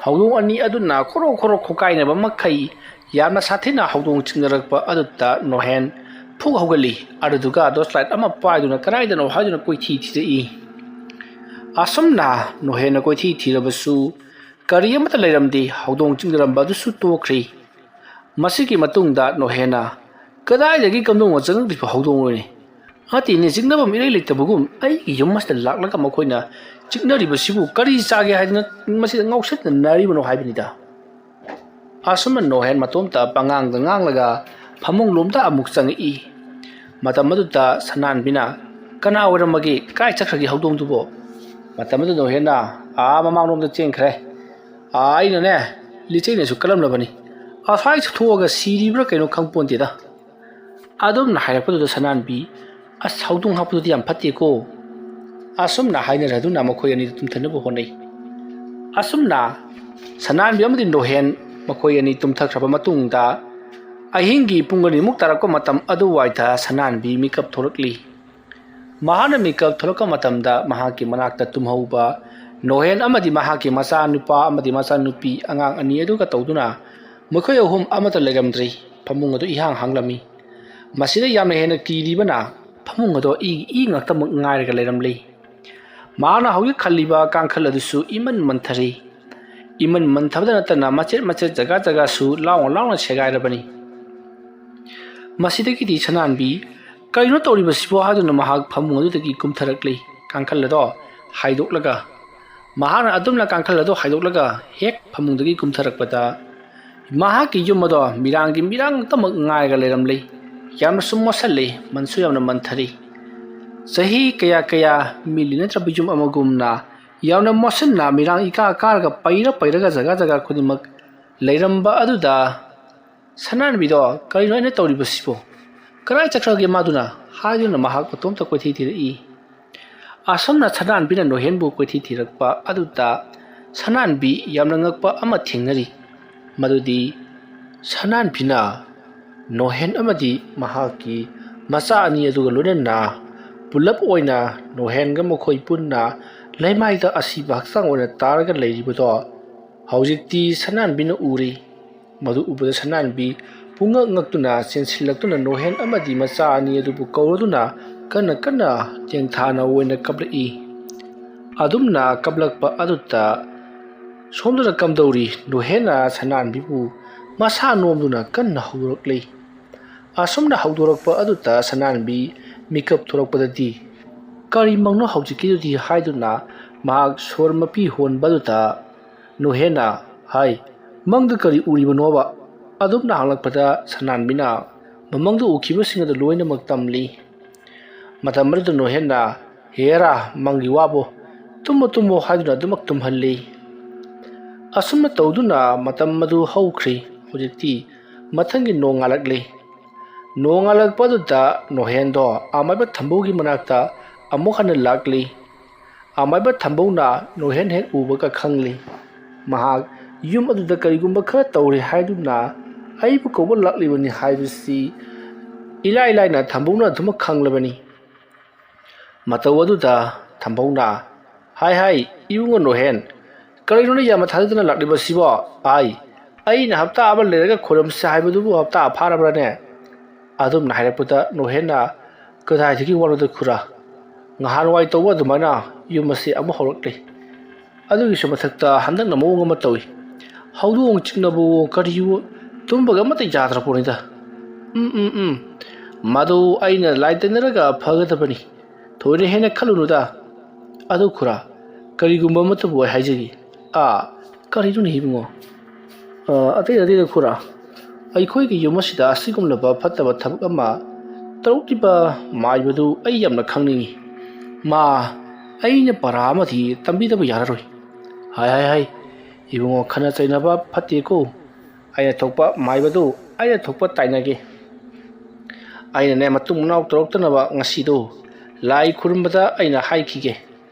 ꯍꯧꯗꯣꯡ ꯑꯅꯤ ꯑꯗꯨꯅ ꯈꯣꯔꯣ ꯈꯣꯔꯣ ꯈꯣꯀꯥꯏꯅꯕ ꯃꯈꯩ ꯌꯥꯝꯅ ꯁꯥꯊꯤꯅ ꯍꯧꯗꯣꯡ ꯆꯤꯛꯅꯔꯛꯄ ꯑꯗꯨꯗ ꯅꯣꯍꯦꯟ ꯐꯨꯛ ꯍꯧꯒꯠꯂꯤ꯫ ꯑꯗꯨꯗꯨꯒ ꯇꯣꯔꯆ ꯂꯥꯏꯠ ꯑꯃ ꯄꯥꯏꯗꯨꯅ ꯀꯗꯥꯏꯗꯅꯣ ꯍꯥꯏꯗꯨꯅ ꯀꯣꯏꯊꯤ ꯊꯤꯔꯛꯏ꯫ ꯑꯁꯨꯝꯅ ꯅꯣꯍꯦꯟꯅ ꯀꯣꯏꯊꯤ ꯊꯤꯔꯕꯁꯨ ꯀꯔꯤ ꯑꯃꯠꯇ ꯂꯩꯔꯝꯗꯦ꯫ ꯍꯧꯗꯣꯡ ꯆꯤꯛꯅꯔꯝꯕ ꯑꯗꯨꯁꯨ ꯇꯣꯛꯈ꯭ꯔꯤ꯫ ꯃꯁꯤꯒꯤ ꯃꯇꯨꯡꯗ ꯅꯣꯍꯦꯟꯅ, "ꯀꯗꯥꯏꯗꯒꯤ ꯀꯝꯗꯧꯅ ꯆꯪꯉꯛꯂꯤꯕ ꯍꯧꯗꯣꯡꯅꯣꯅꯦ? ꯅꯠꯇꯦꯅꯦ, ꯆꯤꯛꯅꯐꯝ ꯏꯔꯩ ꯂꯩꯇꯕꯒꯨꯝ ꯑꯩꯒꯤ ꯌꯨꯝ ꯑꯁꯤꯗ ꯂꯥꯛꯂꯒ ꯃꯈꯣꯏꯅ ꯆꯤꯛꯅꯔꯤꯕꯁꯤꯕꯨ ꯀꯔꯤ ꯆꯥꯒꯦ ꯍꯥꯏꯗꯅ ꯃꯁꯤꯗ ꯉꯥꯎꯁꯤꯟꯅꯅꯔꯤꯕꯅꯣ?" ꯍꯥꯏꯕꯅꯤꯗ꯫ ꯑꯁꯨꯝꯅ ꯅꯣꯍꯦꯟ ꯃꯇꯣꯝꯇ ꯄꯉꯥꯡꯗ ꯉꯥꯡꯂꯒ ꯐꯃꯨꯡ ꯂꯣꯝꯗ ꯑꯃꯨꯛ ꯆꯪꯉꯛꯏ꯫ ꯃꯇꯝ ꯑꯗꯨꯗ ꯁꯅꯥꯟꯕꯤꯅ, "ꯀꯅꯥ ꯑꯣꯏꯔꯝꯃꯒꯦ? ꯀꯥꯏ ꯆꯠꯈ꯭ꯔꯒꯦ ꯍꯧꯗꯣꯡꯗꯨꯕꯣ?" ꯃꯇꯝ ꯑꯗꯨꯗ ꯅꯣꯍꯦꯟꯅ, "ꯑꯥ, ꯃꯃꯥꯡꯂꯣꯝꯗ ꯆꯦꯟꯈ꯭ꯔꯦ꯫ ꯑꯥ, ꯑꯩꯅꯅꯦ, ꯂꯤꯆꯩꯅꯁꯨ ꯀꯜꯂꯝꯂꯕꯅꯤ꯫ ꯑꯁ꯭ꯋꯥꯏ ꯊꯣꯛꯑꯒ ꯁꯤꯔꯤꯕ꯭ꯔꯥ ꯀꯩꯅꯣ ꯈꯪꯄꯣꯟꯇꯦꯗ"꯫ ꯑꯗꯨꯝꯅ ꯍꯥꯏꯔꯛꯄꯗꯨꯗ ꯁꯅꯥꯟꯕꯤ, "ꯑꯁ, ꯍꯧꯗꯣꯡ ꯍꯥꯠꯄꯗꯨꯗꯤ ꯌꯥꯝ ꯐꯠꯇꯦꯀꯣ"꯫ ꯑꯁꯨꯝꯅ ꯍꯥꯏꯅꯔꯗꯨꯅ ꯃꯈꯣꯏ ꯑꯅꯤꯗꯨ ꯇꯨꯝꯊꯅꯕ ꯍꯣꯠꯅꯩ꯫ ꯑꯁꯨꯝꯅ ꯁꯅꯥꯟꯕꯤ ꯑꯃꯗꯤ ꯅꯣꯍꯦꯟ ꯃꯈꯣꯏ ꯑꯅꯤ ꯇꯨꯝꯊꯈ꯭ꯔꯕ ꯃꯇꯨꯡꯗ, ꯑꯍꯤꯡꯒꯤ ꯄꯨꯡ ꯑꯅꯤꯃꯨꯛ ꯇꯥꯔꯛꯄ ꯃꯇꯝ ꯑꯗꯨꯋꯥꯏꯗ ꯁꯅꯥꯟꯕꯤ ꯃꯤꯀꯞ ꯊꯣꯛꯂꯛꯂꯤ꯫ ꯃꯍꯥꯛꯅ ꯃꯤꯀꯞ ꯊꯣꯛꯂꯛꯄ ꯃꯇꯝꯗ ꯃꯍꯥꯛꯀꯤ ꯃꯅꯥꯛꯇ ꯇꯨꯝꯍꯧꯕ ꯅꯣꯍꯦꯟ ꯑꯃꯗꯤ ꯃꯍꯥꯛꯀꯤ ꯃꯆꯥꯅꯨꯄꯥ ꯑꯃꯗꯤ ꯃꯆꯥꯅꯨꯄꯤ ꯑꯉꯥꯡ ꯑꯅꯤ ꯑꯗꯨꯒ ꯇꯧꯗꯨꯅ ꯃꯈꯣꯏ ꯑꯍꯨꯝ ꯑꯃꯠꯇ ꯂꯩꯔꯝꯗ꯭ꯔꯤ꯫ ꯐꯃꯨꯡ ꯑꯗꯨ ꯏꯍꯥꯡ ꯍꯥꯡꯂꯝꯃꯤ꯫ ꯃꯁꯤꯗ ꯌꯥꯝꯅ ꯍꯦꯟꯅ ꯀꯤꯔꯤꯕꯅ ꯐꯃꯨꯡ ꯑꯗꯣ ꯏ ꯏ ꯉꯥꯛꯇꯃꯛ ꯉꯥꯏꯔꯒ ꯂꯩꯔꯝꯂꯤ꯫ ꯃꯍꯥꯛꯅ ꯍꯧꯖꯤꯛ ꯈꯜꯂꯤꯕ ꯀꯥꯡꯈꯜ ꯑꯗꯨꯁꯨ ꯏꯃꯟ ꯃꯟꯊꯔꯤ꯫ ꯏꯃꯟ ꯃꯟꯊꯕꯗ ꯅꯠꯇꯅ ꯃꯆꯦꯠ ꯃꯆꯦꯠ, ꯖꯒꯥ ꯖꯒꯥꯁꯨ ꯂꯥꯎꯅ ꯂꯥꯎꯅ ꯁꯦꯒꯥꯏꯔꯕꯅꯤ꯫ ꯃꯁꯤꯗꯒꯤꯗꯤ ꯁꯅꯥꯟꯕꯤ "ꯀꯔꯤꯅꯣ ꯇꯧꯔꯤꯕꯁꯤꯕꯣ?" ꯍꯥꯏꯗꯨꯅ ꯃꯍꯥꯛ ꯐꯃꯨꯡ ꯑꯗꯨꯗꯒꯤ ꯀꯨꯝꯊꯔꯛꯂꯤ꯫ ꯀꯥꯡꯈꯜ ꯑꯗꯣ ꯍꯥꯏꯗꯣꯛꯂꯒ, ꯃꯍꯥꯛꯅ ꯑꯗꯨꯝꯅ ꯀꯥꯡꯈꯜ ꯑꯗꯣ ꯍꯥꯏꯗꯣꯛꯂꯒ ꯍꯦꯛ ꯐꯃꯨꯡꯗꯒꯤ ꯀꯨꯝꯊꯔꯛꯄꯗ, ꯃꯍꯥꯛꯀꯤ ꯌꯨꯝ ꯑꯗꯣ ꯃꯤꯔꯥꯡꯒꯤ ꯃꯤꯔꯥꯡ ꯉꯥꯛꯇꯃꯛ ꯉꯥꯏꯔꯒ ꯂꯩꯔꯝꯂꯤ꯫ ꯌꯥꯝꯅꯁꯨ ꯃꯣꯠꯁꯤꯜꯂꯤ, ꯃꯟꯁꯨ ꯌꯥꯝꯅ ꯃꯟꯊꯔꯤ꯫ ꯆꯍꯤ ꯀꯌꯥ ꯀꯌꯥ ꯃꯤ ꯂꯩꯅꯗ꯭ꯔꯕ ꯌꯨꯝ ꯑꯃꯒꯨꯝꯅ ꯌꯥꯝꯅ ꯃꯣꯠꯁꯤꯟꯅ ꯃꯤꯔꯥꯡ ꯏꯀꯥ ꯀꯥꯔꯒ ꯄꯩꯔ ꯄꯩꯔꯒ ꯖꯒꯥ ꯖꯒꯥ ꯈꯨꯗꯤꯡꯃꯛ ꯂꯩꯔꯝꯕ ꯑꯗꯨꯗ, ꯁꯅꯥꯟꯕꯤꯗꯣ "ꯀꯔꯤꯅꯣ ꯑꯩꯅ ꯇꯧꯔꯤꯕꯁꯤꯕꯨ? ꯀꯗꯥꯏ ꯆꯠꯈ꯭ꯔꯒꯦ ꯃꯥꯗꯨꯅ?" ꯍꯥꯏꯗꯨꯅ ꯃꯍꯥꯛ ꯃꯇꯣꯝꯇ ꯀꯣꯏꯊꯤ ꯊꯤꯔꯛꯏ꯫ ꯑꯁꯨꯝꯅ ꯁꯅꯥꯟꯕꯤꯅ ꯅꯣꯍꯦꯟꯕꯨ ꯀꯣꯏꯊꯤ ꯊꯤꯔꯛꯄ ꯑꯗꯨꯗ ꯁꯅꯥꯟꯕꯤ ꯌꯥꯝꯅ ꯉꯛꯄ ꯑꯃ ꯊꯦꯡꯅꯔꯤ꯫ ꯃꯗꯨꯗꯤ ꯁꯅꯥꯟꯕꯤꯅ ꯅꯣꯍꯦꯟ ꯑꯃꯗꯤ ꯃꯍꯥꯛꯀꯤ ꯃꯆꯥ ꯑꯅꯤ ꯑꯗꯨꯒ ꯂꯣꯏꯅꯅ ꯄꯨꯂꯞ ꯑꯣꯏꯅ ꯅꯣꯍꯦꯟꯒ ꯃꯈꯣꯏ ꯄꯨꯟꯅ ꯂꯩꯃꯥꯏꯗ ꯑꯁꯤꯕ ꯍꯛꯆꯥꯡ ꯑꯣꯏꯅ ꯇꯥꯔꯒ ꯂꯩꯔꯤꯕꯗꯣ ꯍꯧꯖꯤꯛꯇꯤ ꯁꯅꯥꯟꯕꯤꯅ ꯎꯔꯤ꯫ ꯃꯗꯨ ꯎꯕꯗ ꯁꯅꯥꯟꯕꯤ ꯄꯨꯡꯉꯛ ꯉꯛꯇꯨꯅ ꯆꯦꯟꯁꯤꯜꯂꯛꯇꯨꯅ ꯅꯣꯍꯦꯟ ꯑꯃꯗꯤ ꯃꯆꯥ ꯑꯅꯤ ꯑꯗꯨꯕꯨ ꯀꯧꯔꯗꯨꯅ ꯀꯟꯅ ꯀꯟꯅ ꯇꯦꯡꯊꯥꯅ ꯑꯣꯏꯅ ꯀꯞꯂꯛꯏ꯫ ꯑꯗꯨꯝꯅ ꯀꯞꯂꯛꯄ ꯑꯗꯨꯗ ꯁꯣꯝꯗꯅ ꯀꯝꯗꯧꯔꯤ? ꯅꯣꯍꯦꯟꯅ ꯁꯅꯥꯟꯕꯤꯕꯨ ꯃꯁꯥ ꯅꯣꯝꯗꯨꯅ ꯀꯟꯅ ꯍꯧꯗꯣꯔꯛꯂꯤ꯫ ꯑꯁꯨꯝꯅ ꯍꯧꯗꯣꯔꯛꯄ ꯑꯗꯨꯗ ꯁꯅꯥꯟꯕꯤ ꯃꯤꯀꯞ ꯊꯣꯔꯛꯄꯗꯗꯤ "ꯀꯔꯤ ꯃꯪꯅꯣ ꯍꯧꯖꯤꯛꯀꯤꯗꯨꯗꯤ?" ꯍꯥꯏꯗꯨꯅ ꯃꯍꯥꯛ ꯁꯣꯔ ꯃꯄꯤ ꯍꯣꯟꯕ ꯑꯗꯨꯗ ꯅꯣꯍꯦꯟꯅ "ꯍꯥꯏ, ꯃꯪꯗ ꯀꯔꯤ ꯎꯔꯤꯕꯅꯣꯕ?" ꯑꯗꯨꯝꯅ ꯍꯪꯂꯛꯄꯗ ꯁꯅꯥꯟꯕꯤꯅ ꯃꯃꯪꯗ ꯎꯈꯤꯕꯁꯤꯡ ꯑꯗꯨ ꯂꯣꯏꯅꯃꯛ ꯇꯝꯂꯤ꯫ ꯃꯇꯝ ꯑꯗꯨꯗ ꯅꯣꯍꯦꯟꯅ "ꯍꯦꯔꯥ, ꯃꯪꯒꯤ ꯋꯥꯕꯨ, ꯇꯨꯝꯃꯣ ꯇꯨꯝꯃꯣ" ꯍꯥꯏꯗꯨꯅ ꯑꯗꯨꯃꯛ ꯇꯨꯝꯍꯜꯂꯤ꯫ ꯑꯁꯨꯝꯅ ꯇꯧꯗꯨꯅ ꯃꯇꯝ ꯑꯗꯨ ꯍꯧꯈ꯭ꯔꯤ꯫ ꯍꯧꯖꯤꯛꯇꯤ ꯃꯊꯪꯒꯤ ꯅꯣꯡꯉꯥꯜꯂꯛꯂꯤ꯫ ꯅꯣꯡꯉꯥꯜꯂꯛꯄ ꯑꯗꯨꯗ ꯅꯣꯍꯦꯟꯗꯣ ꯑꯃꯥꯏꯕ ꯊꯝꯕꯧꯒꯤ ꯃꯅꯥꯛꯇ ꯑꯃꯨꯛ ꯍꯟꯅ ꯂꯥꯛꯂꯤ꯫ ꯑꯃꯥꯏꯕ ꯊꯝꯕꯧꯅ ꯅꯣꯍꯦꯟ ꯍꯦꯛ ꯎꯕꯒ ꯈꯪꯂꯤ꯫ ꯃꯍꯥꯛ ꯌꯨꯝ ꯑꯗꯨꯗ ꯀꯔꯤꯒꯨꯝꯕ ꯈꯔ ꯇꯧꯔꯦ ꯍꯥꯏꯗꯨꯅ ꯑꯩꯕꯨ ꯀꯧꯕ ꯂꯥꯛꯂꯤꯕꯅꯤ ꯍꯥꯏꯕꯁꯤ ꯏꯂꯥꯏ ꯂꯥꯏꯅ ꯊꯝꯕꯧꯅ ꯑꯗꯨꯃꯛ ꯈꯪꯂꯕꯅꯤ꯫ ꯃꯇꯧ ꯑꯗꯨꯗ ꯊꯝꯕꯧꯅ, "ꯍꯥꯏ ꯍꯥꯏ, ꯏꯕꯨꯡꯉꯣ ꯅꯣꯍꯦꯟ, ꯀꯔꯤꯅꯣꯅꯦ ꯌꯥꯝꯅ ꯊꯥꯖꯗꯅ ꯂꯥꯛꯂꯤꯕꯁꯤꯕꯣ? ꯑꯥꯏ, ꯑꯩꯅ ꯍꯞꯇꯥ ꯑꯃ ꯂꯩꯔꯒ ꯈꯣꯏꯔꯝꯁꯤ ꯍꯥꯏꯕꯗꯨꯕꯨ ꯍꯞꯇꯥ ꯐꯥꯔꯕ꯭ꯔꯥꯅꯦ?" ꯑꯗꯨꯝꯅ ꯍꯥꯏꯔꯛꯄꯗ ꯅꯣꯍꯦꯟꯅ, "ꯀꯗꯥꯏꯗꯒꯤ ꯋꯥꯅꯣꯗ ꯈꯨꯔꯥ? ꯉꯍꯥꯟꯋꯥꯏ ꯇꯧꯕ ꯑꯗꯨꯃꯥꯏꯅ ꯌꯨꯝ ꯑꯁꯤ ꯑꯃꯨꯛ ꯍꯧꯔꯛꯂꯤ꯫ ꯑꯗꯨꯒꯤꯁꯨ ꯃꯊꯛꯇ ꯍꯟꯗꯛꯅ ꯃꯑꯣꯡ ꯑꯃ ꯇꯧꯏ꯫ ꯍꯧꯗꯣꯡ ꯆꯤꯛꯅꯕꯨ ꯀꯔꯤꯕꯨ, ꯇꯨꯝꯕꯒ ꯑꯃꯠꯇ ꯌꯥꯗ꯭ꯔ ꯄꯣꯠꯅꯤꯗ꯫ ꯎꯝ, ꯎꯝ, ꯎꯝ꯫ ꯃꯗꯨ ꯑꯩꯅ ꯂꯥꯏ ꯇꯩꯅꯔꯒ ꯐꯒꯗꯕꯅꯤ꯫ ꯊꯣꯏꯅ ꯍꯦꯟꯅ ꯈꯜꯂꯨꯅꯨꯗ꯫ ꯑꯗꯨ ꯈꯨꯔꯥ, ꯀꯔꯤꯒꯨꯝꯕ ꯑꯃꯠꯇꯕꯨ ꯑꯩ ꯍꯥꯏꯖꯒꯦ꯫ ꯑꯥ, ꯀꯔꯤꯅꯣꯅꯦ ꯏꯕꯨꯡꯉꯣ? ꯑꯥ, ꯑꯇꯩ ꯅꯠꯇꯦꯗ ꯈꯨꯔꯥ꯫ ꯑꯩꯈꯣꯏꯒꯤ ꯌꯨꯝ ꯑꯁꯤꯗ ꯑꯁꯤꯒꯨꯝꯂꯕ ꯐꯠꯇꯕ ꯊꯕꯛ ꯑꯃ ꯇꯧꯔꯛꯂꯤꯕ ꯃꯥꯏꯕꯗꯨ ꯑꯩ ꯌꯥꯝꯅ ꯈꯪꯅꯤꯡꯏ꯫ ꯃꯥ ꯑꯩꯅ ꯄꯔꯥ ꯑꯃꯗꯤ ꯇꯝꯕꯤꯗꯕ ꯌꯥꯔꯔꯣꯏ꯫ ꯍꯥꯏ, ꯍꯥꯏ, ꯍꯥꯏ꯫ ꯏꯕꯨꯡꯉꯣ, ꯈꯠꯅ ꯆꯩꯅꯕ ꯐꯠꯇꯦꯀꯣ꯫ ꯑꯩꯅ ꯊꯣꯛꯄ ꯃꯥꯏꯕꯗꯨ ꯑꯩꯅ ꯊꯣꯛꯄ ꯇꯥꯏꯅꯒꯦ꯫ ꯑꯩꯅꯅꯦ, ꯃꯇꯨꯡ ꯃꯅꯥꯎ ꯇꯧꯔꯛꯇꯅꯕ ꯉꯁꯤꯗꯣ ꯂꯥꯏ ꯈꯨꯔꯨꯝꯕꯗ ꯑꯩꯅ ꯍꯥꯏꯈꯤꯒꯦ꯫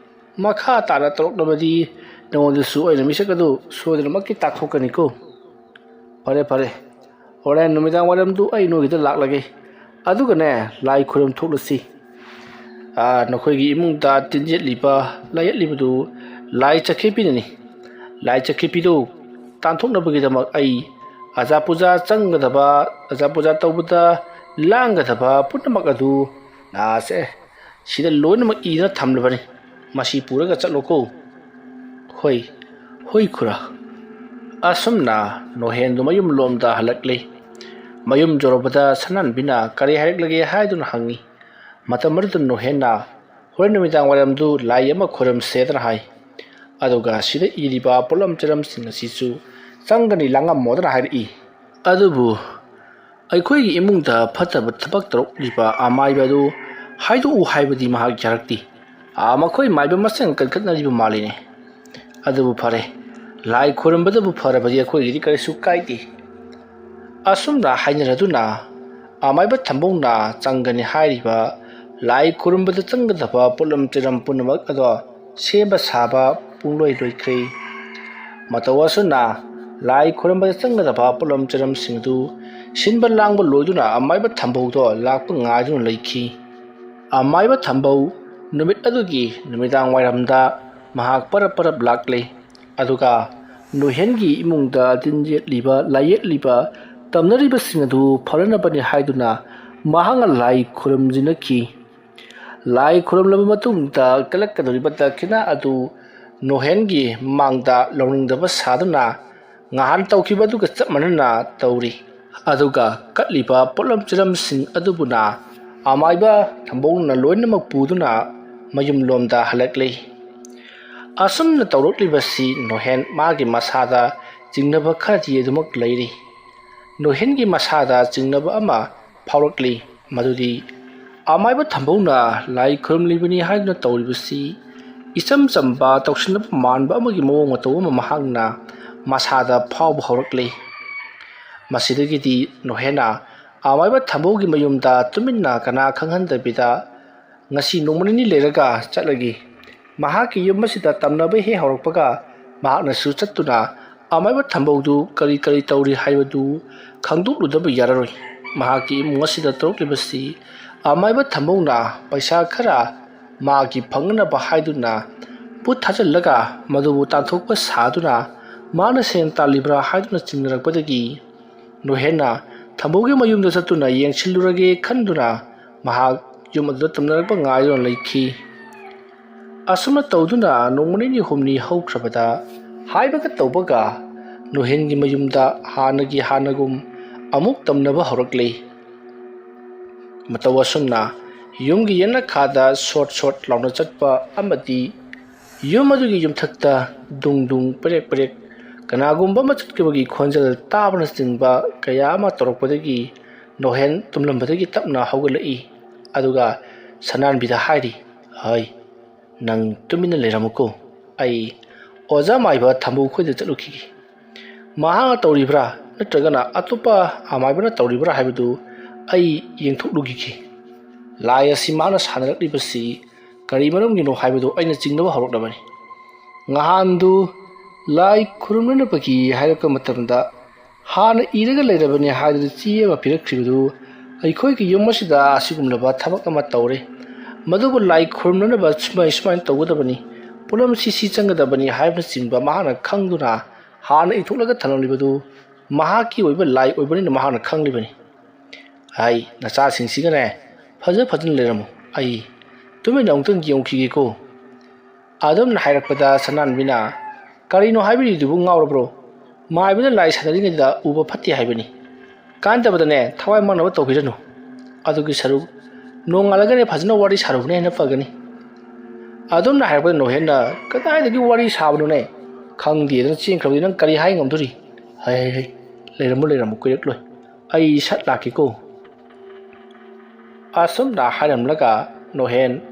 ꯃꯈꯥ ꯇꯥꯅ ꯇꯧꯔꯛꯂꯕꯗꯤ ꯅꯉꯣꯟꯗꯁꯨ ꯑꯩꯅ ꯃꯤꯁꯛ ꯑꯗꯨ ꯁꯣꯏꯗꯅꯃꯛꯀꯤ ꯇꯥꯛꯊꯣꯛꯀꯅꯤꯀꯣ꯫ ꯐꯔꯦ, ꯐꯔꯦ꯫ ꯍꯣꯔꯦꯟ ꯅꯨꯃꯤꯗꯥꯡ ꯋꯥꯏꯔꯝꯗꯨ ꯑꯩ ꯅꯣꯏꯒꯤꯗ ꯂꯥꯛꯂꯒꯦ꯫ ꯑꯗꯨꯒꯅꯦ, ꯂꯥꯏ ꯈꯨꯔꯨꯝ ꯊꯣꯛꯂꯁꯤ꯫ ꯑꯥ, ꯅꯈꯣꯏꯒꯤ ꯏꯃꯨꯡꯗ ꯇꯤꯟ ꯌꯦꯠꯂꯤꯕ, ꯂꯥꯏ ꯌꯦꯠꯂꯤꯕꯗꯨ ꯂꯥꯏ ꯆꯠꯈꯦꯄꯤꯅꯅꯤ꯫ ꯂꯥꯏ ꯆꯠꯈꯦꯄꯤꯗꯨ ꯇꯥꯟꯊꯣꯛꯅꯕꯒꯤꯗꯃꯛ ꯑꯩ ꯑꯖꯥ ꯄꯨꯖꯥ ꯆꯪꯒꯗꯕ, ꯑꯖꯥ ꯄꯨꯖꯥ ꯇꯧꯕꯗ ꯂꯥꯡꯒꯗꯕ ꯄꯨꯝꯅꯃꯛ ꯑꯗꯨ ꯂꯥꯁꯦ ꯁꯤꯗ ꯂꯣꯏꯅꯃꯛ ꯏꯗꯨꯅ ꯊꯝꯂꯕꯅꯤ꯫ ꯃꯁꯤ ꯄꯨꯔꯒ ꯆꯠꯂꯣꯀꯣ꯫ ꯍꯣꯏ, ꯍꯣꯏ ꯈꯨꯔꯥ꯫ ꯑꯁꯨꯝꯅ ꯅꯣꯍꯦꯟꯗꯨ ꯃꯌꯨꯝ ꯂꯣꯝꯗ ꯍꯜꯂꯛꯂꯦ꯫ ꯃꯌꯨꯝ ꯌꯧꯔꯕꯗ ꯁꯅꯥꯍꯟꯕꯤꯅ ꯀꯔꯤ ꯍꯥꯏꯔꯛꯂꯒꯦ ꯍꯥꯏꯗꯨꯅ ꯍꯪꯉꯤ꯫ ꯃꯇꯝ ꯑꯗꯨꯗ ꯅꯣꯍꯦꯟꯅ ꯍꯣꯔꯦꯟ ꯅꯨꯃꯤꯗꯥꯡ ꯋꯥꯏꯔꯝꯗꯨ ꯂꯥꯏ ꯑꯃ ꯈꯨꯔꯨꯝꯁꯦꯗꯅ ꯍꯥꯏ꯫ ꯑꯗꯨꯒ ꯁꯤꯗ ꯏꯔꯤꯕ ꯄꯣꯠꯂꯝ ꯆꯩꯔꯝꯁꯤꯡ ꯑꯁꯤꯁꯨ ꯆꯪꯒꯅꯤ ꯂꯥꯡꯉꯝꯃꯣꯗꯅ ꯍꯥꯏꯔꯛꯏ꯫ ꯑꯗꯨꯕꯨ ꯑꯩꯈꯣꯏꯒꯤ ꯏꯃꯨꯡꯗ ꯐꯠꯇꯕ ꯊꯕꯛ ꯇꯧꯔꯛꯂꯤꯕ ꯑꯃꯥꯏꯕ ꯑꯗꯨ ꯍꯥꯏꯗꯣꯛꯎ ꯍꯥꯏꯕꯗꯤ ꯃꯍꯥꯛ ꯌꯥꯔꯛꯇꯦ꯫ ꯑꯥ, ꯃꯈꯣꯏ ꯃꯥꯏꯕ ꯃꯁꯦꯟ ꯀꯟꯈꯠꯅꯔꯤꯕ ꯃꯥꯜꯂꯤꯅꯦ꯫ ꯑꯗꯨꯕꯨ ꯐꯔꯦ, ꯂꯥꯏ ꯈꯨꯔꯨꯝꯕꯗꯕꯨ ꯐꯔꯕꯗꯤ ꯑꯩꯈꯣꯏꯒꯤꯗꯤ ꯀꯔꯤꯁꯨ ꯀꯥꯏꯗꯦ꯫ ꯑꯁꯨꯝꯅ ꯍꯥꯏꯅꯔꯗꯨꯅ ꯑꯃꯥꯏꯕ ꯊꯝꯕꯧꯅ ꯆꯪꯒꯅꯤ ꯍꯥꯏꯔꯤꯕ ꯂꯥꯏ ꯈꯨꯔꯨꯝꯕꯗ ꯆꯪꯒꯗꯕ ꯄꯣꯠꯂꯝ ꯆꯩꯔꯝ ꯄꯨꯝꯅꯃꯛ ꯑꯗꯣ ꯁꯦꯝꯕ ꯁꯥꯕ ꯄꯨꯡꯂꯣꯏ ꯂꯣꯏꯈ꯭ꯔꯦ꯫ ꯃꯇꯧ ꯑꯁꯨꯝꯅ ꯂꯥꯏ ꯈꯨꯔꯨꯝꯕꯗ ꯆꯪꯒꯗꯕ ꯄꯣꯠꯂꯝ ꯆꯩꯔꯝꯁꯤꯡ ꯑꯗꯨ ꯁꯤꯟꯕ ꯂꯥꯡꯕ ꯂꯣꯏꯗꯨꯅ ꯑꯃꯥꯏꯕ ꯊꯝꯕꯧꯗꯣ ꯂꯥꯛꯄ ꯉꯥꯏꯗꯨꯅ ꯂꯩꯈꯤ꯫ ꯑꯃꯥꯏꯕ ꯊꯝꯕꯧ ꯅꯨꯃꯤꯠ ꯑꯗꯨꯒꯤ ꯅꯨꯃꯤꯗꯥꯡ ꯋꯥꯏꯔꯝꯗ ꯃꯍꯥꯛ ꯄꯔꯞ ꯄꯔꯞ ꯂꯥꯛꯂꯦ꯫ ꯑꯗꯨꯒ ꯅꯣꯍꯦꯟꯒꯤ ꯏꯃꯨꯡꯗ ꯇꯤꯟ ꯌꯦꯠꯂꯤꯕ, ꯂꯥꯏ ꯌꯦꯠꯂꯤꯕ ꯇꯝꯅꯔꯤꯕꯁꯤꯡ ꯑꯗꯨ ꯐꯅꯅꯕꯅꯤ ꯍꯥꯏꯗꯨꯅ ꯃꯍꯥꯛꯅ ꯂꯥꯏ ꯈꯨꯔꯨꯝꯖꯤꯟꯅꯈꯤ꯫ ꯂꯥꯏ ꯈꯨꯔꯨꯝꯂꯕ ꯃꯇꯨꯡꯗ ꯀꯠꯂꯛꯀꯗꯧꯔꯤꯕ ꯗꯈꯤꯅꯥ ꯑꯗꯨ ꯅꯣꯍꯦꯟꯒꯤ ꯃꯥꯡꯗ ꯂꯧꯅꯤꯡꯗꯕ ꯁꯥꯗꯨꯅ ꯉꯍꯥꯟ ꯇꯧꯈꯤꯕ ꯑꯗꯨꯒ ꯆꯞ ꯃꯥꯟꯅꯅ ꯇꯧꯔꯤ꯫ ꯑꯗꯨꯒ ꯀꯠꯂꯤꯕ ꯄꯣꯠꯂꯝ ꯆꯤꯂꯝꯁꯤꯡ ꯑꯗꯨꯕꯨꯅ ꯑꯃꯥꯏꯕ ꯊꯝꯕꯧꯅ ꯂꯣꯏꯅꯃꯛ ꯄꯨꯗꯨꯅ ꯃꯌꯨꯝꯂꯣꯝꯗ ꯍꯜꯂꯛꯂꯤ꯫ ꯑꯁꯨꯝꯅ ꯇꯧꯔꯛꯂꯤꯕꯁꯤ ꯅꯣꯍꯦꯟ ꯃꯥꯒꯤ ꯃꯁꯥꯗ ꯆꯤꯡꯅꯕ ꯈꯔꯗꯤ ꯑꯗꯨꯃꯛ ꯂꯩꯔꯤ꯫ ꯅꯣꯍꯦꯟꯒꯤ ꯃꯁꯥꯗ ꯆꯤꯡꯅꯕ ꯑꯃ ꯐꯥꯎꯔꯛꯂꯤ, ꯃꯗꯨꯗꯤ ꯑꯃꯥꯏꯕ ꯊꯝꯕꯧꯅ ꯂꯥꯏ ꯈꯨꯔꯨꯝꯂꯤꯕꯅꯤ ꯍꯥꯏꯗꯨꯅ ꯇꯧꯔꯤꯕꯁꯤ ꯏꯆꯝ ꯆꯝꯕ ꯇꯧꯁꯤꯟꯅꯕ ꯃꯥꯟꯕ ꯑꯃꯒꯤ ꯃꯑꯣꯡ ꯃꯇꯧ ꯑꯃ ꯃꯍꯥꯛꯅ ꯃꯁꯥꯗ ꯐꯥꯎꯕ ꯍꯧꯔꯛꯂꯤ꯫ ꯃꯁꯤꯗꯒꯤꯗꯤ ꯅꯣꯍꯦꯟꯅ ꯑꯃꯥꯏꯕ ꯊꯝꯕꯧꯒꯤ ꯃꯌꯨꯝꯗ ꯇꯨꯃꯤꯟꯅ ꯀꯅꯥ ꯈꯪꯍꯟꯗꯕꯤꯗ ꯉꯁꯤ ꯅꯣꯡꯃ ꯅꯤꯅꯤ ꯂꯩꯔꯒ ꯆꯠꯂꯒꯦ꯫ ꯃꯍꯥꯛꯀꯤ ꯌꯨꯝ ꯑꯁꯤꯗ ꯇꯝꯅꯕ ꯍꯦꯛ ꯍꯧꯔꯛꯄꯒ ꯃꯍꯥꯛꯅꯁꯨ ꯆꯠꯇꯨꯅ ꯑꯃꯥꯏꯕ ꯊꯝꯕꯧꯗꯨ ꯀꯔꯤ ꯀꯔꯤ ꯇꯧꯔꯤ ꯍꯥꯏꯕꯗꯨ ꯈꯪꯗꯣꯛꯂꯨꯗꯕ ꯌꯥꯔꯔꯣꯏ꯫ ꯃꯍꯥꯛꯀꯤ ꯏꯃꯨꯡ ꯑꯁꯤꯗ ꯇꯧꯔꯛꯂꯤꯕꯁꯤ ꯑꯃꯥꯏꯕ ꯊꯝꯕꯧꯅ ꯄꯩꯁꯥ ꯈꯔ ꯃꯥꯒꯤ ꯐꯪꯅꯅꯕ ꯍꯥꯏꯗꯨꯅ ꯄꯨꯠ ꯊꯥꯖꯤꯜꯂꯒ ꯃꯗꯨꯕꯨ ꯇꯥꯟꯊꯣꯛꯄ ꯁꯥꯗꯨꯅ ꯃꯥꯅ ꯁꯦꯟ ꯇꯥꯜꯂꯤꯕ꯭ꯔꯥ ꯍꯥꯏꯗꯨꯅ ꯆꯤꯡꯅꯔꯛꯄꯗꯒꯤ ꯅꯣꯍꯦꯟꯅ ꯊꯝꯕꯧꯒꯤ ꯃꯌꯨꯝꯗ ꯆꯠꯇꯨꯅ ꯌꯦꯡꯁꯤꯜꯂꯨꯔꯒꯦ ꯈꯟꯗꯨꯅ ꯃꯍꯥꯛ ꯌꯨꯝ ꯑꯗꯨꯗ ꯇꯝꯅꯔꯛꯄ ꯉꯥꯏꯗꯨꯅ ꯂꯩꯈꯤ꯫ ꯑꯁꯨꯝꯅ ꯇꯧꯗꯨꯅ ꯅꯣꯡꯃ ꯅꯤꯅꯤ ꯍꯨꯝꯅꯤ ꯍꯧꯈ꯭ꯔꯕꯗ ꯍꯥꯏꯕꯒ ꯇꯧꯕꯒ ꯅꯣꯍꯦꯟꯒꯤ ꯃꯌꯨꯝꯗ ꯍꯥꯟꯅꯒꯤ ꯍꯥꯟꯅꯒꯨꯝ ꯑꯃꯨꯛ ꯇꯝꯅꯕ ꯍꯧꯔꯛꯂꯤ꯫ ꯃꯇꯧ ꯑꯁꯨꯝꯅ ꯌꯨꯝꯒꯤ ꯌꯦꯅꯈꯥꯗ ꯁꯣꯠ ꯁꯣꯠ ꯂꯥꯎꯅ ꯆꯠꯄ ꯑꯃꯗꯤ ꯌꯨꯝ ꯑꯗꯨꯒꯤ ꯌꯨꯝꯊꯛꯇ ꯗꯨꯡ ꯗꯨꯡ ꯄꯦꯔꯦꯛ ꯄꯦꯔꯦꯛ ꯀꯅꯥꯒꯨꯝꯕ ꯑꯃ ꯆꯠꯈꯤꯕꯒꯤ ꯈꯣꯟꯖꯦꯜ ꯇꯥꯕꯅꯆꯤꯡꯕ ꯀꯌꯥ ꯑꯃ ꯇꯧꯔꯛꯄꯗꯒꯤ ꯅꯣꯍꯦꯟ ꯇꯨꯝꯂꯝꯕꯗꯒꯤ ꯇꯞꯅ ꯍꯧꯒꯠꯂꯛꯏ꯫ ꯑꯗꯨꯒ ꯁꯅꯥꯟꯕꯤꯗ ꯍꯥꯏꯔꯤ, "ꯍꯩ, ꯅꯪ ꯇꯨꯃꯤꯟꯅ ꯂꯩꯔꯝꯃꯨꯀꯣ꯫ ꯑꯩ ꯑꯣꯖꯥ ꯃꯥꯏꯕ ꯊꯝꯕꯧ ꯈꯣꯏꯗ ꯆꯠꯂꯨꯈꯤꯒꯦ꯫ ꯃꯍꯥꯛꯅ ꯇꯧꯔꯤꯕ꯭ꯔꯥ ꯅꯠꯇ꯭ꯔꯒꯅ ꯑꯇꯣꯞꯄ ꯑꯃꯥꯏꯕꯅ ꯇꯧꯔꯤꯕ꯭ꯔꯥ ꯍꯥꯏꯕꯗꯨ ꯑꯩ ꯌꯦꯡꯊꯣꯛꯂꯨꯈꯤꯒꯦ꯫ ꯂꯥꯏ ꯑꯁꯤ ꯃꯍꯥꯛꯅ ꯁꯥꯟꯅꯔꯛꯂꯤꯕꯁꯤ ꯀꯔꯤ ꯃꯔꯝꯒꯤꯅꯣ ꯍꯥꯏꯕꯗꯨ ꯑꯩꯅ ꯆꯤꯡꯅꯕ ꯍꯧꯔꯛꯂꯕꯅꯤ꯫" ꯉꯍꯥꯟꯗꯨ ꯂꯥꯏ ꯈꯨꯔꯨꯝꯅꯅꯕꯒꯤ ꯍꯥꯏꯔꯛꯄ ꯃꯇꯝꯗ ꯍꯥꯟꯅ ꯏꯔꯒ ꯂꯩꯔꯕꯅꯤ ꯍꯥꯏꯗꯨꯅ ꯆꯦ ꯑꯃ ꯄꯤꯔꯛꯈꯤꯕꯗꯨ ꯑꯩꯈꯣꯏꯒꯤ ꯌꯨꯝ ꯑꯁꯤꯗ ꯑꯁꯤꯒꯨꯝꯂꯕ ꯊꯕꯛ ꯑꯃ ꯇꯧꯔꯦ꯫ ꯃꯗꯨꯕꯨ ꯂꯥꯏ ꯈꯨꯔꯨꯝꯅꯅꯕ ꯁꯨꯃꯥꯏ ꯁꯨꯃꯥꯏꯅ ꯇꯧꯒꯗꯕꯅꯤ, ꯄꯣꯠꯂꯝꯁꯤ ꯁꯤ ꯆꯪꯒꯗꯕꯅꯤ ꯍꯥꯏꯕꯅꯆꯤꯡꯕ ꯃꯍꯥꯛꯅ ꯈꯪꯗꯨꯅ ꯍꯥꯟꯅ ꯏꯊꯣꯛꯂꯒ ꯊꯝꯂꯝꯂꯤꯕꯗꯨ ꯃꯍꯥꯛꯀꯤ ꯑꯣꯏꯕ ꯂꯥꯏ ꯑꯣꯏꯕꯅꯤꯅ ꯃꯍꯥꯛꯅ ꯈꯪꯂꯤꯕꯅꯤ꯫ ꯑꯩ ꯅꯆꯥꯁꯤꯡꯁꯤꯒꯅꯦ ꯐꯖ ꯐꯖꯅ ꯂꯩꯔꯝꯃꯨ꯫ ꯑꯩ ꯇꯨꯃꯤꯟꯅ ꯑꯃꯨꯛꯇꯪ ꯌꯦꯡꯉꯨꯈꯤꯒꯦꯀꯣ꯫ ꯑꯗꯨꯝꯅ ꯍꯥꯏꯔꯛꯄꯗ ꯁꯅꯥꯟꯕꯤꯅ, "ꯀꯔꯤꯅꯣ ꯍꯥꯏꯕꯤꯔꯤꯗꯨꯕꯨ, ꯉꯥꯎꯔꯕ꯭ꯔꯣ? ꯃꯥꯏꯕꯅ ꯂꯥꯏ ꯁꯥꯟꯅꯔꯤꯉꯩꯗ ꯎꯕ ꯐꯠꯇꯦ ꯍꯥꯏꯕꯅꯤ꯫ ꯀꯥꯟꯗꯕꯗꯅꯦ, ꯊꯋꯥꯏ ꯃꯥꯡꯅꯕ ꯇꯧꯕꯤꯔꯅꯨ꯫ ꯑꯗꯨꯒꯤ ꯁꯔꯨꯛ ꯅꯣꯡꯉꯥꯜꯂꯒꯅꯦ ꯐꯖꯅ ꯋꯥꯔꯤ ꯁꯥꯔꯨꯕꯅ ꯍꯦꯟꯅ ꯐꯒꯅꯤ"꯫ ꯑꯗꯨꯝꯅ ꯍꯥꯏꯔꯛꯄꯗ ꯅꯣꯍꯦꯟꯅ, "ꯀꯗꯥꯏꯗꯒꯤ ꯋꯥꯔꯤ ꯁꯥꯕꯅꯣꯅꯦ? ꯈꯪꯗꯦꯗꯅ ꯆꯦꯟꯈ꯭ꯔꯕꯗꯤ ꯅꯪ ꯀꯔꯤ ꯍꯥꯏ ꯉꯝꯗꯣꯔꯤ? ꯍꯩ, ꯍꯩ, ꯍꯩ, ꯂꯩꯔꯝꯃꯨ, ꯂꯩꯔꯝꯃꯨ, ꯀꯨꯏꯔꯛꯂꯣꯏ꯫ ꯑꯩ ꯁꯠ ꯂꯥꯛꯀꯦꯀꯣ"꯫ ꯑꯁꯨꯝꯅ ꯍꯥꯏꯔꯝꯂꯒ ꯅꯣꯍꯦꯟ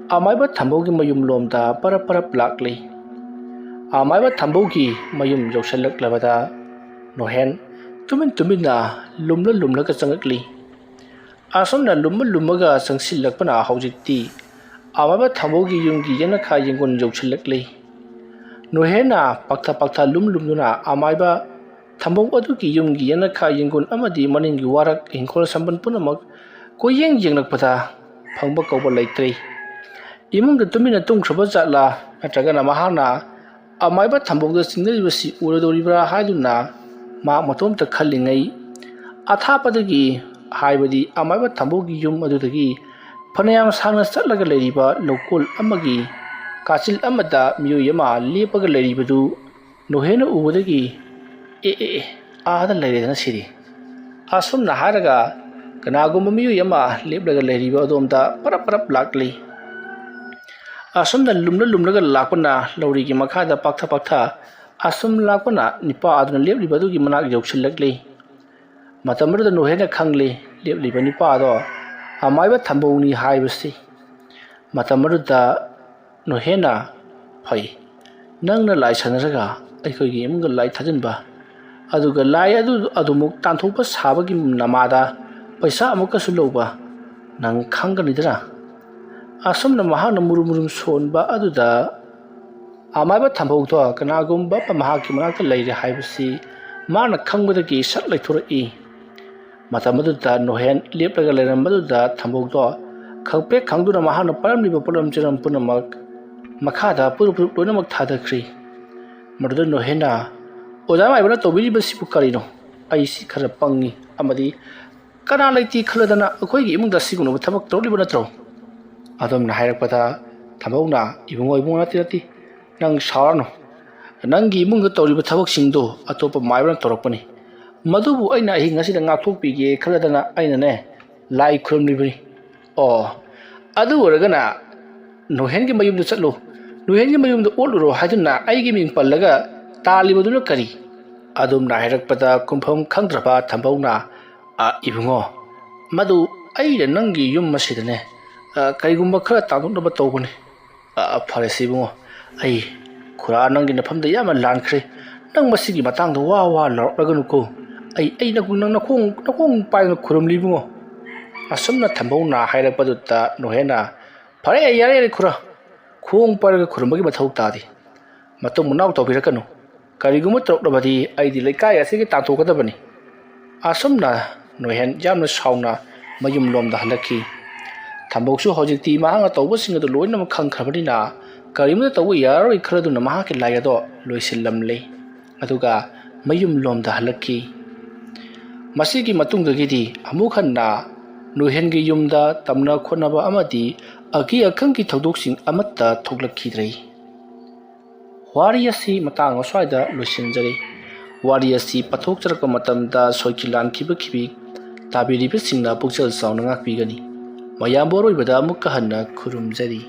ꯑꯃꯥꯏꯕ ꯊꯝꯕꯧꯒꯤ ꯃꯌꯨꯝ ꯂꯣꯝꯗ ꯄꯔꯞ ꯄꯔꯞ ꯂꯥꯛꯂꯤ꯫ ꯑꯃꯥꯏꯕ ꯊꯝꯕꯧꯒꯤ ꯃꯌꯨꯝ ꯌꯧꯁꯤꯜꯂꯛꯂꯕꯗ ꯅꯣꯍꯦꯟ ꯇꯨꯃꯤꯟ ꯇꯨꯃꯤꯟꯅ ꯂꯨꯝꯂ ꯂꯨꯝꯂꯒ ꯆꯪꯉꯛꯂꯤ꯫ ꯑꯁꯨꯝꯅ ꯂꯨꯝꯃ ꯂꯨꯝꯃꯒ ꯆꯪꯁꯤꯜꯂꯛꯄꯅ ꯍꯧꯖꯤꯛꯇꯤ ꯑꯃꯥꯏꯕ ꯊꯝꯕꯧꯒꯤ ꯌꯨꯝꯒꯤ ꯌꯦꯅꯈꯥ ꯌꯦꯡꯒꯣꯟ ꯌꯧꯁꯤꯜꯂꯛꯂꯤ꯫ ꯅꯣꯍꯦꯟꯅ ꯄꯥꯛꯊ ꯄꯥꯛꯊ ꯂꯨꯝ ꯂꯨꯝꯗꯨꯅ ꯑꯃꯥꯏꯕ ꯊꯝꯕꯧ ꯑꯗꯨꯒꯤ ꯌꯨꯝꯒꯤ ꯌꯦꯅꯈꯥ ꯌꯦꯡꯒꯣꯟ ꯑꯃꯗꯤ ꯃꯅꯤꯡꯒꯤ ꯋꯥꯔꯛ ꯏꯪꯈꯣꯜ ꯁꯝꯕꯜ ꯄꯨꯝꯅꯃꯛ ꯀꯣꯏꯌꯦꯡ ꯌꯦꯡꯂꯛꯄꯗ ꯐꯪꯕ ꯀꯧꯕ ꯂꯩꯇ꯭ꯔꯦ꯫ ꯏꯃꯨꯡꯗ ꯇꯨꯃꯤꯟꯅ ꯇꯨꯝꯈ꯭ꯔꯕ ꯖꯥꯠꯂꯥ, ꯅꯠꯇ꯭ꯔꯒꯅ ꯃꯍꯥꯛꯅ ꯑꯃꯥꯏꯕ ꯊꯝꯕꯧꯗ ꯆꯤꯡꯅꯔꯤꯕꯁꯤ ꯎꯔꯗꯧꯔꯤꯕ꯭ꯔꯥ ꯍꯥꯏꯗꯨꯅ ꯃꯍꯥꯛ ꯃꯇꯣꯝꯇ ꯈꯜꯂꯤꯉꯩ, ꯑꯊꯥꯞꯄꯗꯒꯤ, ꯍꯥꯏꯕꯗꯤ ꯑꯃꯥꯏꯕ ꯊꯝꯕꯧꯒꯤ ꯌꯨꯝ ꯑꯗꯨꯗꯒꯤ ꯐꯅꯌꯥꯝ ꯁꯥꯡꯅ ꯆꯠꯂꯒ ꯂꯩꯔꯤꯕ ꯂꯧꯀꯣꯜ ꯑꯃꯒꯤ ꯀꯥꯆꯤꯜ ꯑꯃꯗ ꯃꯤꯑꯣꯏ ꯑꯃ ꯂꯦꯞꯄꯒ ꯂꯩꯔꯤꯕꯗꯨ ꯅꯣꯍꯦꯅ ꯎꯕꯗꯒꯤ, "ꯑꯦ, ꯑꯦ, ꯑꯦ, ꯑꯥꯗ ꯂꯩꯔꯦꯗꯅ ꯁꯤꯗꯤ"꯫ ꯑꯁꯨꯝꯅ ꯍꯥꯏꯔꯒ ꯀꯅꯥꯒꯨꯝꯕ ꯃꯤꯑꯣꯏ ꯑꯃ ꯂꯦꯞꯂꯒ ꯂꯩꯔꯤꯕ ꯑꯗꯣꯝꯗ ꯄꯔꯞ ꯄꯔꯞ ꯂꯥꯛꯂꯤ꯫ ꯑꯁꯨꯝꯅ ꯂꯨꯝꯂ ꯂꯨꯝꯂꯒ ꯂꯥꯛꯄꯅ ꯂꯧꯔꯤꯒꯤ ꯃꯈꯥꯗ ꯄꯥꯛꯊ ꯄꯥꯛꯊ ꯑꯁꯨꯝ ꯂꯥꯛꯄꯅ ꯅꯨꯄꯥ ꯑꯗꯨꯅ ꯂꯦꯞꯂꯤꯕ ꯑꯗꯨꯒꯤ ꯃꯅꯥꯛ ꯌꯧꯁꯤꯜꯂꯛꯂꯤ꯫ ꯃꯇꯝ ꯑꯗꯨꯗ ꯅꯣꯍꯦꯅ ꯈꯪꯂꯤ, ꯂꯦꯞꯂꯤꯕ ꯅꯨꯄꯥ ꯑꯗꯣ ꯑꯃꯥꯏꯕ ꯊꯝꯕꯧꯅꯤ ꯍꯥꯏꯕꯁꯤ꯫ ꯃꯇꯝ ꯑꯗꯨꯗ ꯅꯣꯍꯦꯅ, "ꯐꯩ, ꯅꯪꯅ ꯂꯥꯏ ꯁꯥꯟꯅꯔꯒ ꯑꯩꯈꯣꯏꯒꯤ ꯏꯃꯨꯡꯗ ꯂꯥꯏ ꯊꯥꯖꯤꯟꯕ, ꯑꯗꯨꯒ ꯂꯥꯏ ꯑꯗꯨ ꯑꯗꯨꯃꯨꯛ ꯇꯥꯟꯊꯣꯛꯄ ꯁꯥꯕꯒꯤ ꯅꯃꯥꯗ ꯄꯩꯁꯥ ꯑꯃꯨꯛꯀꯁꯨ ꯂꯧꯕ, ꯅꯪ ꯈꯪꯒꯅꯤꯗꯅ"꯫ ꯑꯁꯨꯝꯅ ꯃꯍꯥꯛꯅ ꯃꯨꯔꯨꯝ ꯃꯨꯔꯨꯝ ꯁꯣꯟꯕ ꯑꯗꯨꯗ ꯑꯃꯥꯏꯕ ꯊꯝꯕꯧꯗꯣ ꯀꯅꯥꯒꯨꯝꯕ ꯑꯃ ꯃꯍꯥꯛꯀꯤ ꯃꯅꯥꯛꯇ ꯂꯩꯔꯦ ꯍꯥꯏꯕꯁꯤ ꯃꯥꯅ ꯈꯪꯕꯗꯒꯤ ꯁꯠ ꯂꯩꯊꯣꯔꯛꯏ꯫ ꯃꯇꯝ ꯑꯗꯨꯗ ꯅꯣꯍꯦꯟ ꯂꯦꯞꯂꯒ ꯂꯩꯔꯝꯕꯗꯨꯗ ꯊꯝꯕꯧꯗꯣ ꯈꯪꯄ꯭ꯔꯦꯛ ꯈꯪꯗꯨꯅ ꯃꯍꯥꯛꯅ ꯄꯥꯏꯔꯝꯂꯤꯕ ꯄꯣꯠꯂꯝ ꯆꯦꯔꯝ ꯄꯨꯝꯅꯃꯛ ꯃꯈꯥꯗ ꯄꯨꯔꯨꯞ ꯄꯨꯔꯨꯞ ꯂꯣꯏꯅꯃꯛ ꯊꯥꯗꯈ꯭ꯔꯤ꯫ ꯃꯗꯨꯗ ꯅꯣꯍꯦꯟꯅ, "ꯑꯣꯖꯥ ꯃꯥꯏꯕꯅ ꯇꯧꯕꯤꯔꯤꯕꯁꯤꯕꯨ ꯀꯔꯤꯅꯣ? ꯑꯩꯁꯤ ꯈꯔ ꯄꯪꯉꯤ ꯑꯃꯗꯤ ꯀꯅꯥ ꯂꯩꯇꯦ ꯈꯜꯂꯗꯅ ꯑꯩꯈꯣꯏꯒꯤ ꯏꯃꯨꯡꯗ ꯑꯁꯤꯒꯨꯝꯂꯕ ꯊꯕꯛ ꯇꯧꯔꯛꯂꯤꯕ ꯅꯠꯇ꯭ꯔꯣ?" ꯑꯗꯣꯝꯅ ꯍꯥꯏꯔꯛꯄꯗ ꯊꯝꯕꯧꯅ, "ꯏꯕꯨꯡꯉꯣ, ꯏꯕꯨꯡꯉꯣ, ꯅꯠꯇꯦ, ꯅꯠꯇꯦ, ꯅꯪ ꯁꯥꯎꯔꯅꯨ꯫ ꯅꯪꯒꯤ ꯏꯃꯨꯡꯗ ꯇꯧꯔꯤꯕ ꯊꯕꯛꯁꯤꯡꯗꯣ ꯑꯇꯣꯞꯄ ꯃꯥꯏꯕꯅ ꯇꯧꯔꯛꯄꯅꯤ꯫ ꯃꯗꯨꯕꯨ ꯑꯩꯅ ꯑꯍꯤꯡ ꯑꯁꯤꯗ ꯉꯥꯛꯊꯣꯛꯄꯤꯒꯦ ꯈꯜꯂꯗꯅ ꯑꯩꯅꯅꯦ, ꯂꯥꯏ ꯈꯨꯔꯨꯝꯂꯤꯕꯅꯤ꯫" "ꯑꯣ, ꯑꯗꯨ ꯑꯣꯏꯔꯒꯅ ꯅꯣꯍꯦꯟꯒꯤ ꯃꯌꯨꯝꯗ ꯆꯠꯂꯨ, ꯅꯣꯍꯦꯟꯒꯤ ꯃꯌꯨꯝꯗ ꯑꯣꯠꯂꯨꯔꯣ ꯍꯥꯏꯗꯨꯅ ꯑꯩꯒꯤ ꯃꯤꯡ ꯄꯜꯂꯒ ꯇꯥꯜꯂꯤꯕꯗꯨꯅ ꯀꯔꯤ?" ꯑꯗꯨꯝꯅ ꯍꯥꯏꯔꯛꯄꯗ ꯈꯨꯝꯐꯝ ꯈꯪꯗ꯭ꯔꯕ ꯊꯝꯕꯧꯅ, "ꯑ, ꯏꯕꯨꯡꯉꯣ, ꯃꯗꯨ ꯑꯩꯅ ꯅꯪꯒꯤ ꯌꯨꯝ ꯑꯁꯤꯗꯅꯦ, ꯑ, ꯀꯔꯤꯒꯨꯝꯕ ꯈꯔ ꯇꯥꯟꯊꯣꯛꯅꯕ ꯇꯧꯕꯅꯤ꯫" "ꯑ, ꯐꯔꯦꯁꯦ ꯏꯕꯨꯡꯉꯣ, ꯑꯩ ꯈꯨꯔꯥ ꯅꯪꯒꯤ ꯅꯐꯝꯗ ꯌꯥꯝꯅ ꯂꯥꯟꯈ꯭ꯔꯦ꯫ ꯅꯪ ꯃꯁꯤꯒꯤ ꯃꯇꯥꯡꯗ ꯋꯥ ꯋꯥ ꯂꯥꯎꯔꯛꯂꯒꯅꯨꯀꯣ꯫ ꯑꯩ, ꯑꯩ ꯅꯪ, ꯅꯪ ꯅꯈꯣꯡ, ꯅꯈꯣꯡ ꯄꯥꯏꯗꯨꯅ ꯈꯨꯔꯨꯝꯂꯤ ꯏꯕꯨꯡꯉꯣ꯫" ꯑꯁꯨꯝꯅ ꯊꯝꯕꯧꯅ ꯍꯥꯏꯔꯛꯄꯗꯨꯗ ꯅꯣꯍꯦꯟꯅ, "ꯐꯔꯦ, ꯌꯥꯔꯦ, ꯌꯥꯔꯦ ꯈꯨꯔꯥ, ꯈꯣꯡ ꯄꯥꯏꯔꯒ ꯈꯨꯔꯨꯝꯕꯒꯤ ꯃꯊꯧ ꯇꯥꯗꯦ꯫ ꯃꯇꯨꯡ ꯃꯅꯥꯎ ꯇꯧꯕꯤꯔꯛꯀꯅꯨ꯫ ꯀꯔꯤꯒꯨꯝꯕ ꯇꯧꯔꯛꯂꯕꯗꯤ ꯑꯩꯗꯤ ꯂꯩꯀꯥꯏ ꯑꯁꯤꯒꯤ ꯇꯥꯟꯊꯣꯛꯀꯗꯕꯅꯤ꯫" ꯑꯁꯨꯝꯅ ꯅꯣꯍꯦꯟ ꯌꯥꯝꯅ ꯁꯥꯎꯅ ꯃꯌꯨꯝ ꯂꯣꯝꯗ ꯍꯜꯂꯛꯈꯤ꯫ ꯊꯝꯕꯧꯁꯨ ꯍꯧꯖꯤꯛꯇꯤ ꯃꯍꯥꯛꯅ ꯇꯧꯕꯁꯤꯡ ꯑꯗꯨ ꯂꯣꯏꯅꯃꯛ ꯈꯪꯈ꯭ꯔꯕꯅꯤꯅ ꯀꯔꯤꯃꯠꯇ ꯇꯧꯕ ꯌꯥꯔꯔꯣꯏ ꯈꯜꯂꯗꯨꯅ ꯃꯍꯥꯛꯀꯤ ꯂꯥꯏ ꯑꯗꯣ ꯂꯣꯏꯁꯤꯜꯂꯝꯂꯦ꯫ ꯑꯗꯨꯒ ꯃꯌꯨꯝ ꯂꯣꯝꯗ ꯍꯜꯂꯛꯈꯤ꯫ ꯃꯁꯤꯒꯤ ꯃꯇꯨꯡꯗꯒꯤꯗꯤ ꯑꯃꯨꯛ ꯍꯟꯅ ꯅꯣꯍꯦꯟꯒꯤ ꯌꯨꯝꯗ ꯇꯝꯅ ꯈꯣꯠꯅꯕ ꯑꯃꯗꯤ ꯑꯀꯤ ꯑꯈꯪꯒꯤ ꯊꯧꯗꯣꯛꯁꯤꯡ ꯑꯃꯠꯇ ꯊꯣꯛꯂꯛꯈꯤꯗ꯭ꯔꯦ꯫ ꯋꯥꯔꯤ ꯑꯁꯤ ꯃꯇꯥꯡ ꯑꯁ꯭ꯋꯥꯏꯗ ꯂꯣꯏꯁꯤꯟꯖꯔꯤ꯫ ꯋꯥꯔꯤ ꯑꯁꯤ ꯄꯥꯊꯣꯛꯆꯔꯛꯄ ꯃꯇꯝꯗ ꯁꯣꯏꯈꯤ ꯂꯥꯟꯈꯤꯕ ꯈꯤꯕꯤ ꯇꯥꯕꯤꯔꯤꯕꯁꯤꯡꯅ ꯄꯨꯛꯆꯦꯜ ꯆꯥꯎꯅ ꯉꯥꯛꯄꯤꯒꯅꯤ꯫ ꯃꯌꯥꯝꯕꯨ ꯑꯔꯣꯏꯕꯗ ꯑꯃꯨꯛꯀ ꯍꯟꯅ ꯈꯨꯔꯨꯝꯖꯔꯤ꯫